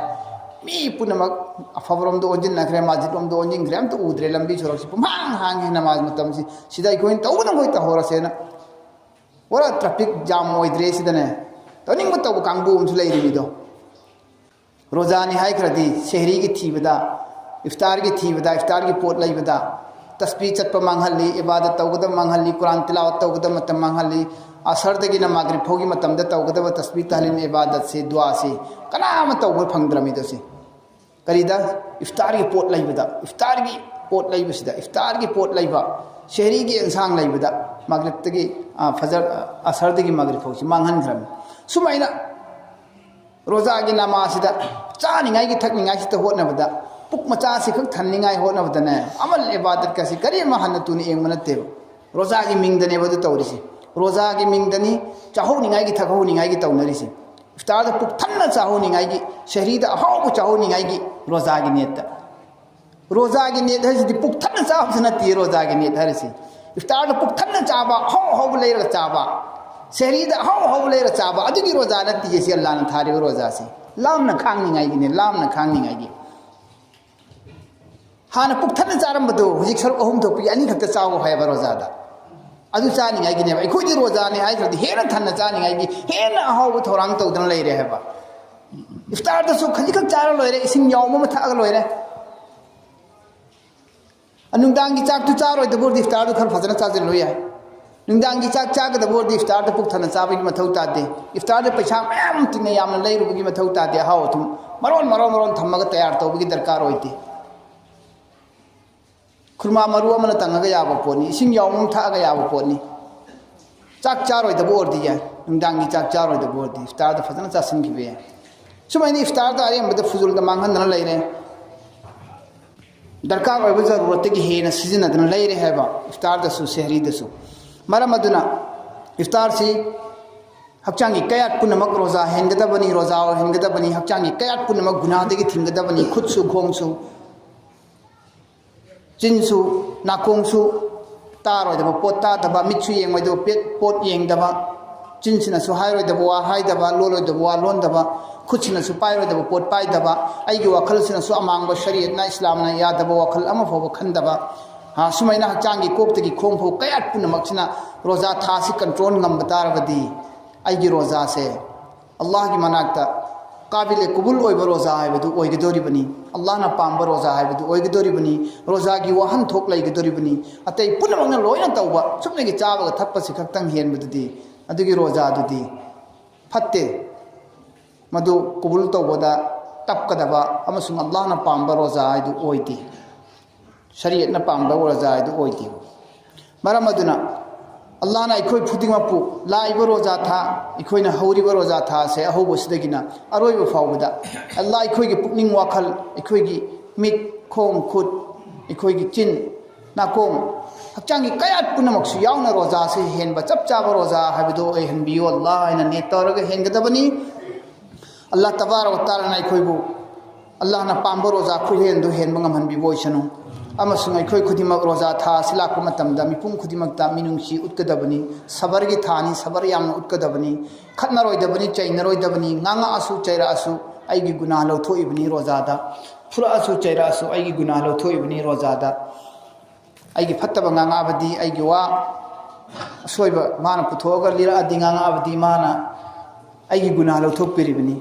ꯃꯤ ꯄꯨꯝꯅꯃꯛ ꯑꯐꯕꯔꯣꯝꯗ ꯑꯣꯟꯁꯤꯟꯅꯈ꯭ꯔꯦ, ꯃꯁꯖꯤꯗꯂꯣꯝꯗ ꯑꯣꯟꯁꯤꯟꯈ꯭ꯔꯦ, ꯑꯝꯇ ꯎꯗ꯭ꯔꯦ, ꯂꯝꯕꯤ ꯁꯣꯔꯣꯛꯁꯤ ꯄꯨꯝꯍꯥꯡ ꯍꯥꯡꯉꯦ ꯅꯃꯥꯖ ꯃꯇꯝꯁꯤ꯫ ꯁꯤꯗ ꯑꯩꯈꯣꯏꯅ ꯇꯧꯕꯅ ꯑꯩꯈꯣꯏ ꯇꯧꯍꯧꯔꯁꯦꯅ꯫ ꯄꯨꯔꯥ ꯇ꯭ꯔꯥꯐꯤꯛ ꯖꯥꯝ ꯑꯣꯏꯗ꯭ꯔꯦ ꯁꯤꯗꯅꯦ꯫ ꯇꯧꯅꯤꯡꯕ ꯇꯧꯕ ꯀꯥꯡꯕꯨ ꯑꯃꯁꯨ ꯂꯩꯔꯤꯃꯤꯗꯣ꯫ ꯔꯣꯖꯥꯅꯤ ꯍꯥꯏꯈ꯭ꯔꯗꯤ ꯁꯦꯍꯔꯤꯒꯤ ꯊꯤꯕꯗ, ꯏꯐꯇꯥꯔꯒꯤ ꯊꯤꯕꯗ, ꯏꯐꯇꯥꯔꯒꯤ ꯄꯣꯠ ꯂꯩꯕꯗ, ꯇꯁꯕꯤ ꯆꯠꯄ ꯃꯥꯡꯍꯜꯂꯤ, ꯏꯕꯥꯗꯠ ꯇꯧꯒꯗꯕ ꯃꯥꯡꯍꯜꯂꯤ, ꯀꯨꯔꯥꯟ ꯇꯤꯂꯥꯋꯠ ꯇꯧꯒꯗꯕ ꯃꯇꯝ ꯃꯥꯡꯍꯜꯂꯤ꯫ ꯑꯁꯔꯗꯒꯤꯅ ꯃꯥꯒ꯭ꯔꯤꯕ ꯐꯥꯎꯒꯤ ꯃꯇꯝꯗ ꯇꯧꯒꯗꯕ ꯇꯁꯕꯤ, ꯇꯍꯂꯤꯜ, ꯏꯕꯥꯗꯠꯁꯤ, ꯗꯨꯋꯥꯁꯤ ꯀꯅꯥ ꯑꯃ ꯇꯧꯕ ꯐꯪꯗ꯭ꯔꯃꯤꯗꯣ ꯁꯤ꯫ ꯀꯔꯤꯗ? ꯏꯐꯇꯥꯔꯒꯤ ꯄꯣꯠ ꯂꯩꯕꯗ, ꯏꯐꯇꯥꯔꯒꯤ ꯄꯣꯠ ꯂꯩꯕꯁꯤꯗ, ꯏꯐꯇꯥꯔꯒꯤ ꯄꯣꯠ ꯂꯩꯕ, ꯁꯦꯍꯔꯤꯒꯤ ꯑꯦꯟꯁꯥꯡ ꯂꯩꯕꯗ, ꯃꯥꯒ꯭ꯔꯤꯕꯇꯒꯤ, ꯑ, ꯐꯖꯔ, ꯑ, ꯑꯁꯔꯗꯒꯤ ꯃꯥꯒ꯭ꯔꯤꯕ ꯐꯥꯎꯁꯤ ꯃꯥꯡꯍꯟꯈ꯭ꯔꯃꯤ꯫ ꯁꯨꯃꯥꯏꯅ ꯔꯣꯖꯥꯒꯤ ꯅꯃꯥꯁꯤꯗ ꯆꯥꯅꯤꯡꯉꯥꯏꯒꯤ ꯊꯛꯅꯤꯡꯉꯥꯏꯁꯤꯗ ꯍꯣꯠꯅꯕꯗ, ꯄꯨꯛ ꯃꯆꯥꯁꯤ ꯈꯛ ꯊꯟꯅꯤꯡꯉꯥꯏ ꯍꯣꯠꯅꯕꯗꯅꯦ, ꯑꯃꯜ ꯏꯕꯥꯗꯠꯀꯁꯤ ꯀꯔꯤ ꯑꯃ ꯍꯟꯅ ꯇꯨꯅ ꯌꯦꯡꯕ ꯅꯠꯇꯦꯕ꯫ ꯔꯣꯖꯥꯒꯤ ꯃꯤꯡꯗꯅꯦꯕ ꯑꯗꯨ ꯇꯧꯔꯤꯁꯤ꯫ ꯔꯣꯖꯥꯒꯤ ꯃꯤꯡꯗꯅꯤ ꯆꯥꯍꯧꯅꯤꯡꯉꯥꯏꯒꯤ ꯊꯛꯍꯧꯅꯤꯡꯉꯥꯏꯒꯤ ꯇꯧꯅꯔꯤꯁꯤ꯫ ꯏꯐꯇꯥꯔꯗ ꯄꯨꯛ ꯊꯟꯅ ꯆꯥꯍꯧꯅꯤꯡꯉꯥꯏꯒꯤ, ꯁꯦꯍꯔꯤꯗ ꯑꯍꯥꯎꯕ ꯆꯥꯍꯧꯅꯤꯡꯉꯥꯏꯒꯤ ꯔꯣꯖꯥꯒꯤ ꯅꯤꯌꯠꯇ꯫ ꯔꯣꯖꯥꯒꯤ ꯅꯤꯌꯠ ꯍꯥꯏꯁꯤꯗꯤ ꯄꯨꯛ ꯊꯟꯅ ꯆꯥꯕꯁꯨ ꯅꯠꯇꯦ ꯔꯣꯖꯥꯒꯤ ꯅꯤꯌꯠ ꯍꯥꯏꯔꯤꯁꯤ꯫ ꯏꯐꯇꯥꯔꯗ ꯄꯨꯛ ꯊꯟꯅ ꯆꯥꯕ, ꯑꯍꯥꯎ ꯑꯍꯥꯎꯕ ꯂꯩꯔꯒ ꯆꯥꯕ, ꯁꯦꯍꯔꯤꯗ ꯑꯍꯥꯎ ꯑꯍꯥꯎꯕ ꯂꯩꯔꯒ ꯆꯥꯕ, ꯑꯗꯨꯒꯤ ꯔꯣꯖꯥ ꯅꯠꯇꯦ ꯁꯤ ꯑꯜꯂꯥꯍꯅ ꯊꯥꯔꯤꯕ ꯔꯣꯖꯥꯁꯤ꯫ ꯂꯥꯝꯅ ꯈꯥꯡꯅꯤꯡꯉꯥꯏꯒꯤꯅꯦ, ꯂꯥꯝꯅ ꯈꯥꯡꯅꯤꯡꯉꯥꯏꯒꯤ꯫ ꯍꯥꯟꯅ ꯄꯨꯛ ꯊꯟꯅ ꯆꯥꯔꯝꯕꯗꯣ ꯍꯧꯖꯤꯛ ꯁꯔꯨꯛ ꯑꯍꯨꯝ ꯊꯣꯛꯄꯤ ꯑꯅꯤ ꯈꯛꯇ ꯆꯥꯎ ꯍꯥꯏꯕ ꯔꯣꯖꯥꯗ꯫ ꯑꯗꯨ ꯆꯥꯅꯤꯡꯉꯥꯏꯒꯤꯅꯦꯕ꯫ ꯑꯩꯈꯣꯏꯗꯤ ꯔꯣꯖꯥꯅꯤ ꯍꯥꯏꯈ꯭ꯔꯗꯤ ꯍꯦꯟꯅ ꯊꯟꯅ ꯆꯥꯅꯤꯡꯉꯥꯏꯒꯤ ꯍꯦꯟꯅ ꯑꯍꯥꯎꯕ ꯊꯧꯔꯥꯡ ꯇꯧꯗꯅ ꯂꯩꯔꯦ ꯍꯥꯏꯕ꯫ ꯏꯐꯇꯥꯔꯗꯁꯨ ꯈꯖꯤꯛꯈꯛ ꯆꯥꯔ ꯂꯣꯏꯔꯦ, ꯏꯁꯤꯡ ꯌꯥꯎꯕ ꯑꯃ ꯊꯛꯑꯒ ꯂꯣꯏꯔꯦ꯫ ꯅꯨꯡꯗꯥꯡꯒꯤ ꯆꯥꯛꯇꯨ ꯆꯥꯔꯣꯏꯗꯕ ꯑꯣꯏꯔꯗꯤ ꯏꯐꯇꯥꯔꯗꯨ ꯈꯔ ꯐꯖꯅ ꯆꯥꯁꯤꯜꯂꯨ ꯌꯥꯏ꯫ ꯅꯨꯡꯗꯥꯡꯒꯤ ꯆꯥꯛ ꯆꯥꯒꯗꯕ ꯑꯣꯏꯔꯗꯤ ꯏꯐꯇꯥꯔꯗ ꯄꯨꯛ ꯊꯟꯅ ꯆꯥꯕꯒꯤ ꯃꯊꯧ ꯇꯥꯗꯦ꯫ ꯏꯐꯇꯥꯔꯗ ꯄꯩꯁꯥ ꯃꯌꯥꯝ ꯇꯤꯡꯅ ꯌꯥꯝꯅ ꯂꯩꯔꯨꯕꯒꯤ ꯃꯊꯧ ꯇꯥꯗꯦ꯫ ꯑꯍꯥꯎ ꯑꯊꯨꯝ ꯃꯔꯣꯟ ꯃꯔꯣꯟ ꯃꯔꯣꯟ ꯊꯝꯃꯒ ꯇꯌꯥꯔ ꯇꯧꯕꯒꯤ ꯗꯔꯀꯥꯔ ꯑꯣꯏꯗꯦ꯫ ꯈꯨꯔꯃꯥ ꯃꯔꯨ ꯑꯃꯅ ꯇꯪꯉꯒ ꯌꯥꯕ ꯄꯣꯠꯅꯤ, ꯏꯁꯤꯡ ꯌꯥꯎꯕ ꯑꯃ ꯊꯛꯑꯒ ꯌꯥꯕ ꯄꯣꯠꯅꯤ꯫ ꯆꯥꯛ ꯆꯥꯔꯣꯏꯗꯕ ꯑꯣꯏꯔꯗꯤ ꯌꯥꯏ, ꯅꯨꯡꯗꯥꯡꯒꯤ ꯆꯥꯛ ꯆꯥꯔꯣꯏꯗꯕ ꯑꯣꯏꯔꯗꯤ ꯏꯐꯇꯥꯔꯗ ꯐꯖꯅ ꯆꯥꯁꯤꯟꯈꯤꯕ ꯌꯥꯏ꯫ ꯁꯨꯃꯥꯏꯅ ꯏꯐꯇꯥꯔꯗ ꯑꯔꯦꯝꯕꯗ ꯐꯨꯖꯨꯜꯗ ꯃꯥꯡꯍꯟꯗꯅ ꯂꯩꯔꯦ꯫ ꯗꯔꯀꯥꯔ ꯑꯣꯏꯕ ꯖꯔꯨꯔꯠꯇꯒꯤ ꯍꯦꯟꯅ ꯁꯤꯖꯤꯟꯅꯗꯅ ꯂꯩꯔꯦ ꯍꯥꯏꯕ ꯏꯐꯇꯥꯔꯗꯁꯨ ꯁꯦꯍꯔꯤꯗꯁꯨ꯫ ꯃꯔꯝ ꯑꯗꯨꯅ ꯏꯐꯇꯥꯔꯁꯤ ꯍꯛꯆꯥꯡꯒꯤ ꯀꯌꯥꯠ ꯄꯨꯝꯅꯃꯛ ꯔꯣꯖꯥ ꯍꯦꯟꯒꯗꯕꯅꯤ, ꯔꯣꯖꯥ ꯑꯣꯏꯍꯟꯒꯗꯕꯅꯤ꯫ ꯍꯛꯆꯥꯡꯒꯤ ꯀꯌꯥꯠ ꯄꯨꯝꯅꯃꯛ ꯒꯨꯅꯥꯗꯒꯤ ꯊꯤꯡꯒꯗꯕꯅꯤ꯫ ꯈꯨꯠꯁꯨ ꯈꯣꯡꯁꯨ, ꯆꯤꯟꯁꯨ, ꯅꯥꯀꯣꯡꯁꯨ, ꯇꯥꯔꯣꯏꯗꯕ ꯄꯣꯠ ꯇꯥꯗꯕ, ꯃꯤꯠꯁꯨ ꯌꯦꯡꯉꯣꯏꯗꯕ ꯄꯦꯠ-, ꯄꯣꯠ ꯌꯦꯡꯗꯕ, ꯆꯤꯟꯁꯤꯅꯁꯨ ꯍꯥꯏꯔꯣꯏꯗꯕ ꯋꯥ ꯍꯥꯏꯗꯕ, ꯂꯣꯜꯂꯣꯏꯗꯕ ꯋꯥ ꯂꯣꯟꯗꯕ, ꯈꯨꯠꯁꯤꯅꯁꯨ ꯄꯥꯏꯔꯣꯏꯗꯕ ꯄꯣꯠ ꯄꯥꯏꯗꯕ, ꯑꯩꯒꯤ ꯋꯥꯈꯜꯁꯤꯅꯁꯨ ꯑꯃꯥꯡꯕ ꯁꯔꯤꯌꯠꯅ ꯏꯁꯂꯥꯝꯅ ꯌꯥꯗꯕ ꯋꯥꯈꯜ ꯑꯃ ꯐꯥꯎꯕ ꯈꯟꯗꯕ꯫ ꯍꯥ, ꯁꯨꯃꯥꯏꯅ ꯍꯛꯆꯥꯡꯒꯤ ꯀꯣꯛꯇꯒꯤ ꯈꯣꯡ ꯐꯥꯎ ꯀꯌꯥꯠ ꯄꯨꯝꯅꯃꯛꯁꯤꯅ ꯔꯣꯖꯥ ꯊꯥꯁꯤ ꯀꯟꯇ꯭ꯔꯣꯜ ꯉꯝꯕ ꯇꯥꯔꯕꯗꯤ ꯑꯩꯒꯤ ꯔꯣꯖꯥꯁꯦ ꯑꯜꯂꯥꯍꯒꯤ ꯃꯅꯥꯛꯇ ꯀꯥꯕꯤꯂꯦ ꯀꯨꯕꯨꯜ ꯑꯣꯏꯕ ꯔꯣꯖꯥ ꯍꯥꯏꯕꯗꯨ ꯑꯣꯏꯒꯗꯧꯔꯤꯕꯅꯤ꯫ ꯑꯜꯂꯥꯍꯅ ꯄꯥꯝꯕ ꯔꯣꯖꯥ ꯍꯥꯏꯕꯗꯨ ꯑꯣꯏꯒꯗꯧꯔꯤꯕꯅꯤ꯫ ꯔꯣꯖꯥꯒꯤ ꯋꯥꯍꯟꯊꯣꯛ ꯂꯩꯒꯗꯧꯔꯤꯕꯅꯤ꯫ ꯑꯇꯩ ꯄꯨꯝꯅꯃꯛꯅ ꯂꯣꯏꯅ ꯇꯧꯕ ꯆꯨꯞꯅꯒꯤ ꯆꯥꯕꯒ ꯊꯛꯄꯁꯤ ꯈꯛꯇꯪ ꯍꯦꯟꯕꯗꯨꯗꯤ ꯑꯗꯨꯒꯤ ꯔꯣꯖꯥꯗꯨꯗꯤ ꯐꯠꯇꯦ꯫ ꯃꯗꯨ ꯀꯨꯕꯨꯜ ꯇꯧꯕꯗ ꯇꯞꯀꯗꯕ ꯑꯃꯁꯨꯡ ꯑꯜꯂꯥꯍꯅ ꯄꯥꯝꯕ ꯔꯣꯖꯥ ꯍꯥꯏꯗꯨ ꯑꯣꯏꯗꯦ꯫ ꯁꯔꯤꯌꯠꯅ ꯄꯥꯝꯕ ꯔꯣꯖꯥ ꯍꯥꯏꯗꯨ ꯑꯣꯏꯗꯦ꯫ ꯃꯔꯝ ꯑꯗꯨꯅ ꯑꯜꯂꯥꯍꯅ ꯑꯩꯈꯣꯏ ꯈꯨꯗꯤꯡꯃꯛꯄꯨ ꯂꯥꯛꯏꯕ ꯔꯣꯖꯥ ꯊꯥ, ꯑꯩꯈꯣꯏꯅ ꯍꯧꯔꯤꯕ ꯔꯣꯖꯥ ꯊꯥ ꯑꯁꯦ ꯑꯍꯧꯕꯁꯤꯗꯒꯤꯅ ꯑꯔꯣꯏꯕ ꯐꯥꯎꯕꯗ ꯑꯜꯂꯥꯍ ꯑꯩꯈꯣꯏꯒꯤ ꯄꯨꯛꯅꯤꯡ ꯋꯥꯈꯜ, ꯑꯩꯈꯣꯏꯒꯤ ꯃꯤꯠ, ꯈꯣꯡ, ꯈꯨꯠ, ꯑꯩꯈꯣꯏꯒꯤ ꯆꯤꯟ, ꯅꯥꯀꯣꯡ, ꯍꯛꯆꯥꯡꯒꯤ ꯀꯌꯥꯠ ꯄꯨꯝꯅꯃꯛꯁꯨ ꯌꯥꯎꯅ ꯔꯣꯖꯥꯁꯦ ꯍꯦꯟꯕ ꯆꯞ ꯆꯥꯕ ꯔꯣꯖꯥ ꯍꯥꯏꯕꯗꯨ ꯑꯣꯏꯍꯟꯕꯤꯌꯨ ꯑꯜꯂꯥꯍ ꯍꯥꯏꯅ ꯅꯤꯌꯠ ꯇꯧꯔꯒ ꯍꯦꯟꯒꯗꯕꯅꯤ꯫ ꯑꯜꯂꯥꯍ ꯇꯕꯥꯔꯛ ꯋ ꯇꯥꯂꯥꯅ ꯑꯩꯈꯣꯏꯕꯨ ꯑꯜꯂꯥꯍꯅ ꯄꯥꯝꯕ ꯔꯣꯖꯥ ꯈꯨꯍꯦꯟꯗꯨ ꯍꯦꯟꯕ ꯉꯝꯍꯟꯕꯤꯕ ꯑꯣꯏꯁꯅꯨ꯫ ꯑꯃꯁꯨꯡ ꯑꯩꯈꯣꯏ ꯈꯨꯗꯤꯡꯃꯛ ꯔꯣꯖꯥ ꯊꯥ ꯑꯁꯤ ꯂꯥꯛꯄ ꯃꯇꯝꯗ ꯃꯤꯄꯨꯝ ꯈꯨꯗꯤꯡꯃꯛꯇ ꯃꯤꯅꯨꯡꯁꯤ ꯎꯠꯀꯗꯕꯅꯤ꯫ ꯁꯕꯔꯒꯤ ꯊꯥꯅꯤ, ꯁꯕꯔ ꯌꯥꯝꯅ ꯎꯠꯀꯗꯕꯅꯤ꯫ ꯈꯠꯅꯔꯣꯏꯗꯕꯅꯤ, ꯆꯩꯅꯔꯣꯏꯗꯕꯅꯤ꯫ ꯉꯥꯡꯉꯛꯑꯁꯨ ꯆꯩꯔꯛꯑꯁꯨ ꯑꯩꯒꯤ ꯒꯨꯅꯥꯍ ꯂꯧꯊꯣꯛꯏꯕꯅꯤ ꯔꯣꯖꯥꯗ꯫ ꯐꯨꯔꯛꯑꯁꯨ ꯆꯩꯔꯛꯑꯁꯨ ꯑꯩꯒꯤ ꯒꯨꯅꯥꯍ ꯂꯧꯊꯣꯛꯏꯕꯅꯤ ꯔꯣꯖꯥꯗ꯫ ꯑꯩꯒꯤ ꯐꯠꯇꯕ ꯉꯥꯡꯉꯛꯑꯕꯗꯤ, ꯑꯩꯒꯤ ꯋꯥ ꯑꯁꯣꯏꯕ ꯃꯥꯅ ꯄꯨꯊꯣꯛꯑꯒ ꯂꯤꯔꯛꯑꯗꯤ, ꯉꯥꯡꯉꯛꯑꯕꯗꯤ ꯃꯥꯅ ꯑꯩꯒꯤ ꯒꯨꯅꯥꯍ ꯂꯧꯊꯣꯛꯄꯤꯔꯤꯕꯅꯤ꯫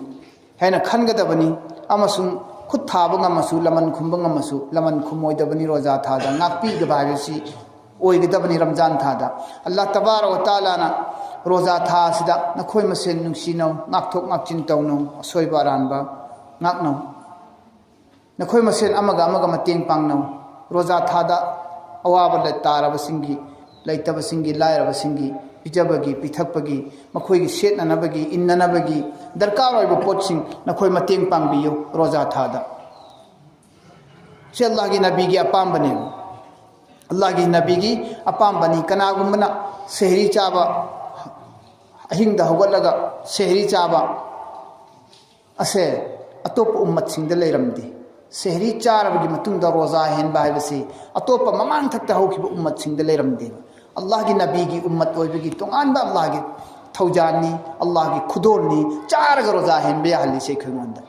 ꯍꯥꯏꯅ ꯈꯟꯒꯗꯕꯅꯤ꯫ ꯑꯃꯁꯨꯡ ꯈꯨꯠ ꯊꯥꯕ ꯉꯝꯃꯁꯨ, ꯂꯃꯟ ꯈꯨꯝꯕ ꯉꯝꯃꯁꯨ, ꯂꯃꯟ ꯈꯨꯝꯃꯣꯏꯗꯕꯅꯤ꯫ ꯔꯣꯖꯥ ꯊꯥꯗ ꯉꯥꯛꯄꯤꯒꯗꯕ ꯍꯥꯏꯕꯁꯤ ꯑꯣꯏꯒꯗꯕꯅꯤ꯫ ꯔꯝꯖꯥꯟ ꯊꯥꯗ ꯑꯜꯂꯥꯍ ꯇꯕꯥꯔꯛ ꯋ ꯇꯥꯂꯥꯅ ꯔꯣꯖꯥ ꯊꯥ ꯑꯁꯤꯗ ꯅꯈꯣꯏ ꯃꯁꯦꯟ ꯅꯨꯡꯁꯤꯅꯧ, ꯉꯥꯛꯊꯣꯛ ꯉꯥꯛꯆꯤꯟ ꯇꯧꯅꯧ, ꯑꯁꯣꯏꯕ ꯑꯔꯥꯟꯕ ꯉꯥꯛꯅꯧ, ꯅꯈꯣꯏ ꯃꯁꯦꯟ ꯑꯃꯒ ꯑꯃꯒ ꯃꯇꯦꯡ ꯄꯥꯡꯅꯧ꯫ ꯔꯣꯖꯥ ꯊꯥꯗ ꯑꯋꯥꯕ ꯂꯩ-, ꯇꯥꯔꯕꯁꯤꯡꯒꯤ, ꯂꯩꯇꯕꯁꯤꯡꯒꯤ, ꯂꯥꯏꯔꯕꯁꯤꯡꯒꯤ ꯄꯤꯖꯕꯒꯤ, ꯄꯤꯊꯛꯄꯒꯤ, ꯃꯈꯣꯏꯒꯤ ꯁꯦꯠꯅꯅꯕꯒꯤ, ꯏꯟꯅꯅꯕꯒꯤ ꯗꯔꯀꯥꯔ ꯑꯣꯏꯕ ꯄꯣꯠꯁꯤꯡ ꯅꯈꯣꯏ ꯃꯇꯦꯡ ꯄꯥꯡꯕꯤꯌꯨ꯫ ꯔꯣꯖꯥ ꯊꯥꯗ ꯁꯤ ꯑꯜꯂꯥꯍꯒꯤ ꯅꯕꯤꯒꯤ ꯑꯄꯥꯝꯕꯅꯦꯕ꯫ ꯑꯜꯂꯥꯍꯒꯤ ꯅꯕꯤꯒꯤ ꯑꯄꯥꯝꯕꯅꯤ꯫ ꯀꯅꯥꯒꯨꯝꯕꯅ ꯁꯦꯍꯔꯤ ꯆꯥꯕ, ꯑꯍꯤꯡꯗ ꯍꯧꯒꯠꯂꯒ ꯁꯦꯍꯔꯤ ꯆꯥꯕ ꯑꯁꯦ ꯑꯇꯣꯞꯄ ꯎꯝꯃꯠꯁꯤꯡꯗ ꯂꯩꯔꯝꯗꯦ꯫ ꯁꯦꯍꯔꯤ ꯆꯥꯔꯕꯒꯤ ꯃꯇꯨꯡꯗ ꯔꯣꯖꯥ ꯍꯦꯟꯕ ꯍꯥꯏꯕꯁꯤ ꯑꯇꯣꯞꯄ ꯃꯃꯥꯡꯊꯛꯇ ꯍꯧꯈꯤꯕ ꯎꯝꯃꯠꯁꯤꯡꯗ ꯂꯩꯔꯝꯗꯦꯕ꯫ ꯑꯜꯂꯥꯍꯒꯤ ꯅꯕꯤꯒꯤ ꯎꯝꯃꯠ ꯑꯣꯏꯕꯒꯤ ꯇꯣꯉꯥꯟꯕ ꯑꯜꯂꯥꯍꯒꯤ ꯊꯧꯖꯥꯜꯅꯤ, ꯑꯜꯂꯥꯍꯒꯤ ꯈꯨꯗꯣꯜꯅꯤ꯫ ꯆꯥꯔꯒ ꯔꯣꯖꯥ ꯍꯦꯟꯕ ꯌꯥꯍꯜꯂꯤꯁꯦ ꯑꯩꯈꯣꯏꯉꯣꯟꯗ꯫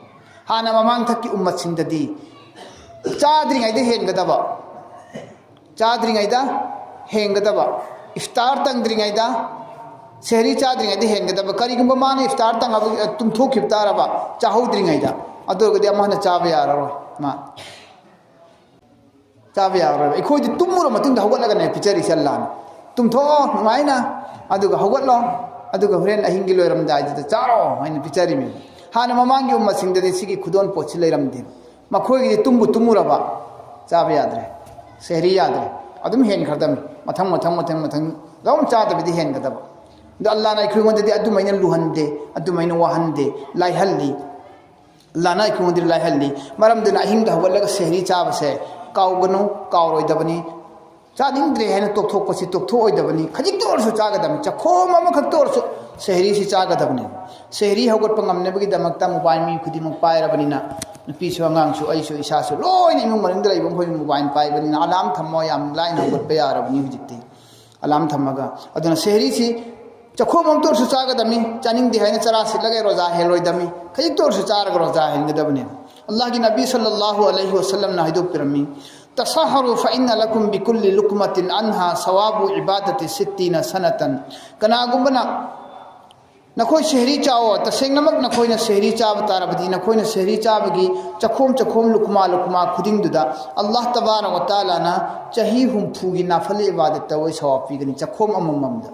ꯍꯥꯟꯅ ꯃꯃꯥꯡꯊꯛꯀꯤ ꯎꯝꯃꯠꯁꯤꯡꯗꯗꯤ ꯆꯥꯗ꯭ꯔꯤꯉꯩꯗ ꯍꯦꯟꯒꯗꯕ, ꯆꯥꯗ꯭ꯔꯤꯉꯩꯗ ꯍꯦꯟꯒꯗꯕ, ꯏꯐꯇꯥꯔ ꯇꯪꯗ꯭ꯔꯤꯉꯩꯗ, ꯁꯦꯍꯔꯤ ꯆꯥꯗ꯭ꯔꯤꯉꯩꯗ ꯍꯦꯟꯒꯗꯕ꯫ ꯀꯔꯤꯒꯨꯝꯕ ꯃꯥꯅ ꯏꯐꯇꯥꯔ ꯇꯪꯉꯕ, ꯇꯨꯝꯊꯣꯛꯈꯤꯕ ꯇꯥꯔꯕ, ꯆꯥꯍꯧꯗ꯭ꯔꯤꯉꯩꯗ, ꯑꯗꯨ ꯑꯣꯏꯔꯒꯗꯤ ꯑꯃꯅ ꯆꯥꯕ ꯌꯥꯔꯔꯣꯏ꯫ ꯃꯥ ꯆꯥꯕ ꯌꯥꯔꯔꯣꯏꯕ꯫ ꯑꯩꯈꯣꯏꯗꯤ ꯇꯨꯝꯃꯨꯔ ꯃꯇꯨꯡꯗ ꯍꯧꯒꯠꯂꯒꯅꯦ ꯄꯤꯖꯔꯤꯁꯦ ꯑꯜꯂꯥꯍꯅ꯫ "ꯇꯨꯝꯊꯣꯛꯑꯣ ꯅꯨꯡꯉꯥꯏꯅ, ꯑꯗꯨꯒ ꯍꯧꯒꯠꯂꯣ, ꯑꯗꯨꯒ ꯍꯣꯔꯦꯟ ꯑꯍꯤꯡꯒꯤ ꯂꯣꯏꯔꯝꯗꯥꯏꯗꯨꯗ ꯆꯥꯔꯣ" ꯍꯥꯏꯅ ꯄꯤꯖꯔꯤꯃꯤ꯫ ꯍꯥꯟꯅ ꯃꯃꯥꯡꯒꯤ ꯎꯝꯃꯠꯁꯤꯡꯗꯗꯤ ꯁꯤꯒꯤ ꯈꯨꯗꯣꯜ ꯄꯣꯠꯁꯤ ꯂꯩꯔꯝꯗꯦ꯫ ꯃꯈꯣꯏꯒꯤꯗꯤ ꯇꯨꯝꯕꯨ ꯇꯨꯝꯃꯨꯔꯕ ꯆꯥꯕ ꯌꯥꯗ꯭ꯔꯦ, ꯁꯦꯍꯔꯤ ꯌꯥꯗ꯭ꯔꯦ, ꯑꯗꯨꯝ ꯍꯦꯟꯈ꯭ꯔꯗꯝꯅꯤ꯫ ꯃꯊꯪ ꯃꯊꯪ ꯃꯊꯪ ꯃꯊꯪ ꯑꯗꯨꯝ ꯆꯥꯗꯕꯤꯗꯤ ꯍꯦꯟꯒꯗꯕ꯫ ꯑꯗꯣ ꯑꯜꯂꯥꯍꯅ ꯑꯩꯈꯣꯏꯉꯣꯟꯗꯗꯤ ꯑꯗꯨꯃꯥꯏꯅ ꯂꯨꯍꯟꯗꯦ, ꯑꯗꯨꯃꯥꯏꯅ ꯋꯥꯍꯟꯗꯦ, ꯂꯥꯏꯍꯜꯂꯤ꯫ ꯑꯜꯂꯥꯍꯅ ꯑꯩꯈꯣꯏꯉꯣꯟꯗ ꯂꯥꯏꯍꯜꯂꯤ꯫ ꯃꯔꯝꯗꯨꯅ ꯑꯍꯤꯡꯗ ꯍꯧꯒꯠꯂꯒ ꯁꯦꯍꯔꯤ ꯆꯥꯕꯁꯦ ꯀꯥꯎꯒꯅꯨ, ꯀꯥꯎꯔꯣꯏꯗꯕꯅꯤ꯫ ꯆꯥꯅꯤꯡꯗ꯭ꯔꯦ ꯍꯥꯏꯅ ꯇꯣꯛꯊꯣꯛꯄꯁꯤ ꯇꯣꯛꯊꯣꯛꯑꯣꯏꯗꯕꯅꯤ꯫ ꯈꯖꯤꯛꯇ ꯑꯣꯏꯔꯁꯨ ꯆꯥꯒꯗꯕꯅꯤ꯫ ꯆꯈꯣꯝ ꯑꯃꯈꯛꯇ ꯑꯣꯏꯔꯁꯨ ꯁꯦꯍꯔꯤꯁꯤ ꯆꯥꯒꯗꯕꯅꯤ꯫ ꯁꯦꯍꯔꯤ ꯍꯧꯒꯠꯄ ꯉꯝꯅꯕꯒꯤꯗꯃꯛꯇ ꯃꯣꯕꯥꯏꯜ ꯃꯤ ꯈꯨꯗꯤꯡꯃꯛ ꯄꯥꯏꯔꯕꯅꯤꯅ, ꯅꯨꯄꯤꯁꯨ, ꯑꯉꯥꯡꯁꯨ, ꯑꯩꯁꯨ, ꯏꯁꯥꯁꯨ, ꯂꯣꯏꯅ ꯏꯃꯨꯡ ꯃꯅꯨꯡꯗ ꯂꯩꯕ ꯃꯈꯣꯏ ꯃꯣꯕꯥꯏꯜ ꯄꯥꯏꯕꯅꯤꯅ, ꯑꯂꯥꯔꯝ ꯊꯝꯃꯣ, ꯌꯥꯝ ꯂꯥꯏꯅ ꯍꯧꯒꯠꯄ ꯌꯥꯔꯕꯅꯤ ꯍꯧꯖꯤꯛꯇꯤ꯫ ꯑꯂꯥꯔꯝ ꯊꯝꯃꯒ꯫ ꯑꯗꯨꯅ ꯁꯦꯍꯔꯤꯁꯤ ꯆꯈꯣꯝ ꯑꯃꯇ ꯑꯣꯏꯔꯁꯨ ꯆꯥꯒꯗꯕꯅꯤ꯫ ꯆꯥꯅꯤꯡꯗꯦ ꯍꯥꯏꯅ ꯆꯔꯥ ꯁꯤꯠꯂꯒ ꯔꯣꯖꯥ ꯍꯦꯜꯂꯣꯏꯗꯕꯅꯤ꯫ ꯈꯖꯤꯛꯇ ꯑꯣꯏꯔꯁꯨ ꯆꯥꯔꯒ ꯔꯣꯖꯥ ꯍꯦꯟꯒꯗꯕꯅꯤ꯫ ꯑꯜꯂꯥꯍꯒꯤ ꯅꯕꯤ ꯁꯜꯂꯜꯂꯥꯍꯨ ꯑꯂꯩꯍꯤ ꯋꯁꯜꯂꯝꯅ ꯍꯥꯏꯗꯣꯛꯄꯤꯔꯝꯃꯤ, "ꯇꯁꯍꯔꯨ ꯐꯏꯟꯅ ꯂꯀꯨꯝ ꯕꯤꯀꯨꯜꯂꯤ ꯂꯨꯛꯃꯥꯇꯤꯟ ꯑꯟꯍꯥ ꯁꯋꯥꯕꯨ ꯏꯕꯥꯗꯇꯤ ꯁꯤꯠꯇꯤꯅ ꯁꯅꯇꯟ"꯫ ꯀꯅꯥꯒꯨꯝꯕꯅ ꯅꯈꯣꯏ ꯁꯦꯍꯔꯤ ꯆꯥꯑꯣ, ꯇꯁꯦꯡꯅꯃꯛ ꯅꯈꯣꯏꯅ ꯁꯦꯍꯔꯤ ꯆꯥꯕ ꯇꯥꯔꯕꯗꯤ ꯅꯈꯣꯏꯅ ꯁꯦꯍꯔꯤ ꯆꯥꯕꯒꯤ ꯆꯈꯣꯝ ꯆꯈꯣꯝ ꯂꯨꯀꯃꯥ ꯂꯨꯀꯃꯥ ꯈꯨꯗꯤꯡꯗꯨꯗ ꯑꯜꯂꯥꯍ ꯇꯕꯥꯔꯛ ꯋ ꯇꯥꯂꯥꯅ ꯆꯍꯤ ꯍꯨꯝꯐꯨꯒꯤ ꯅꯥꯐꯜ ꯏꯕꯥꯗꯠ ꯇꯧꯕꯒꯤ ꯁꯋꯥꯕ ꯄꯤꯒꯅꯤ, ꯆꯈꯣꯝ ꯑꯃꯃꯝꯗ꯫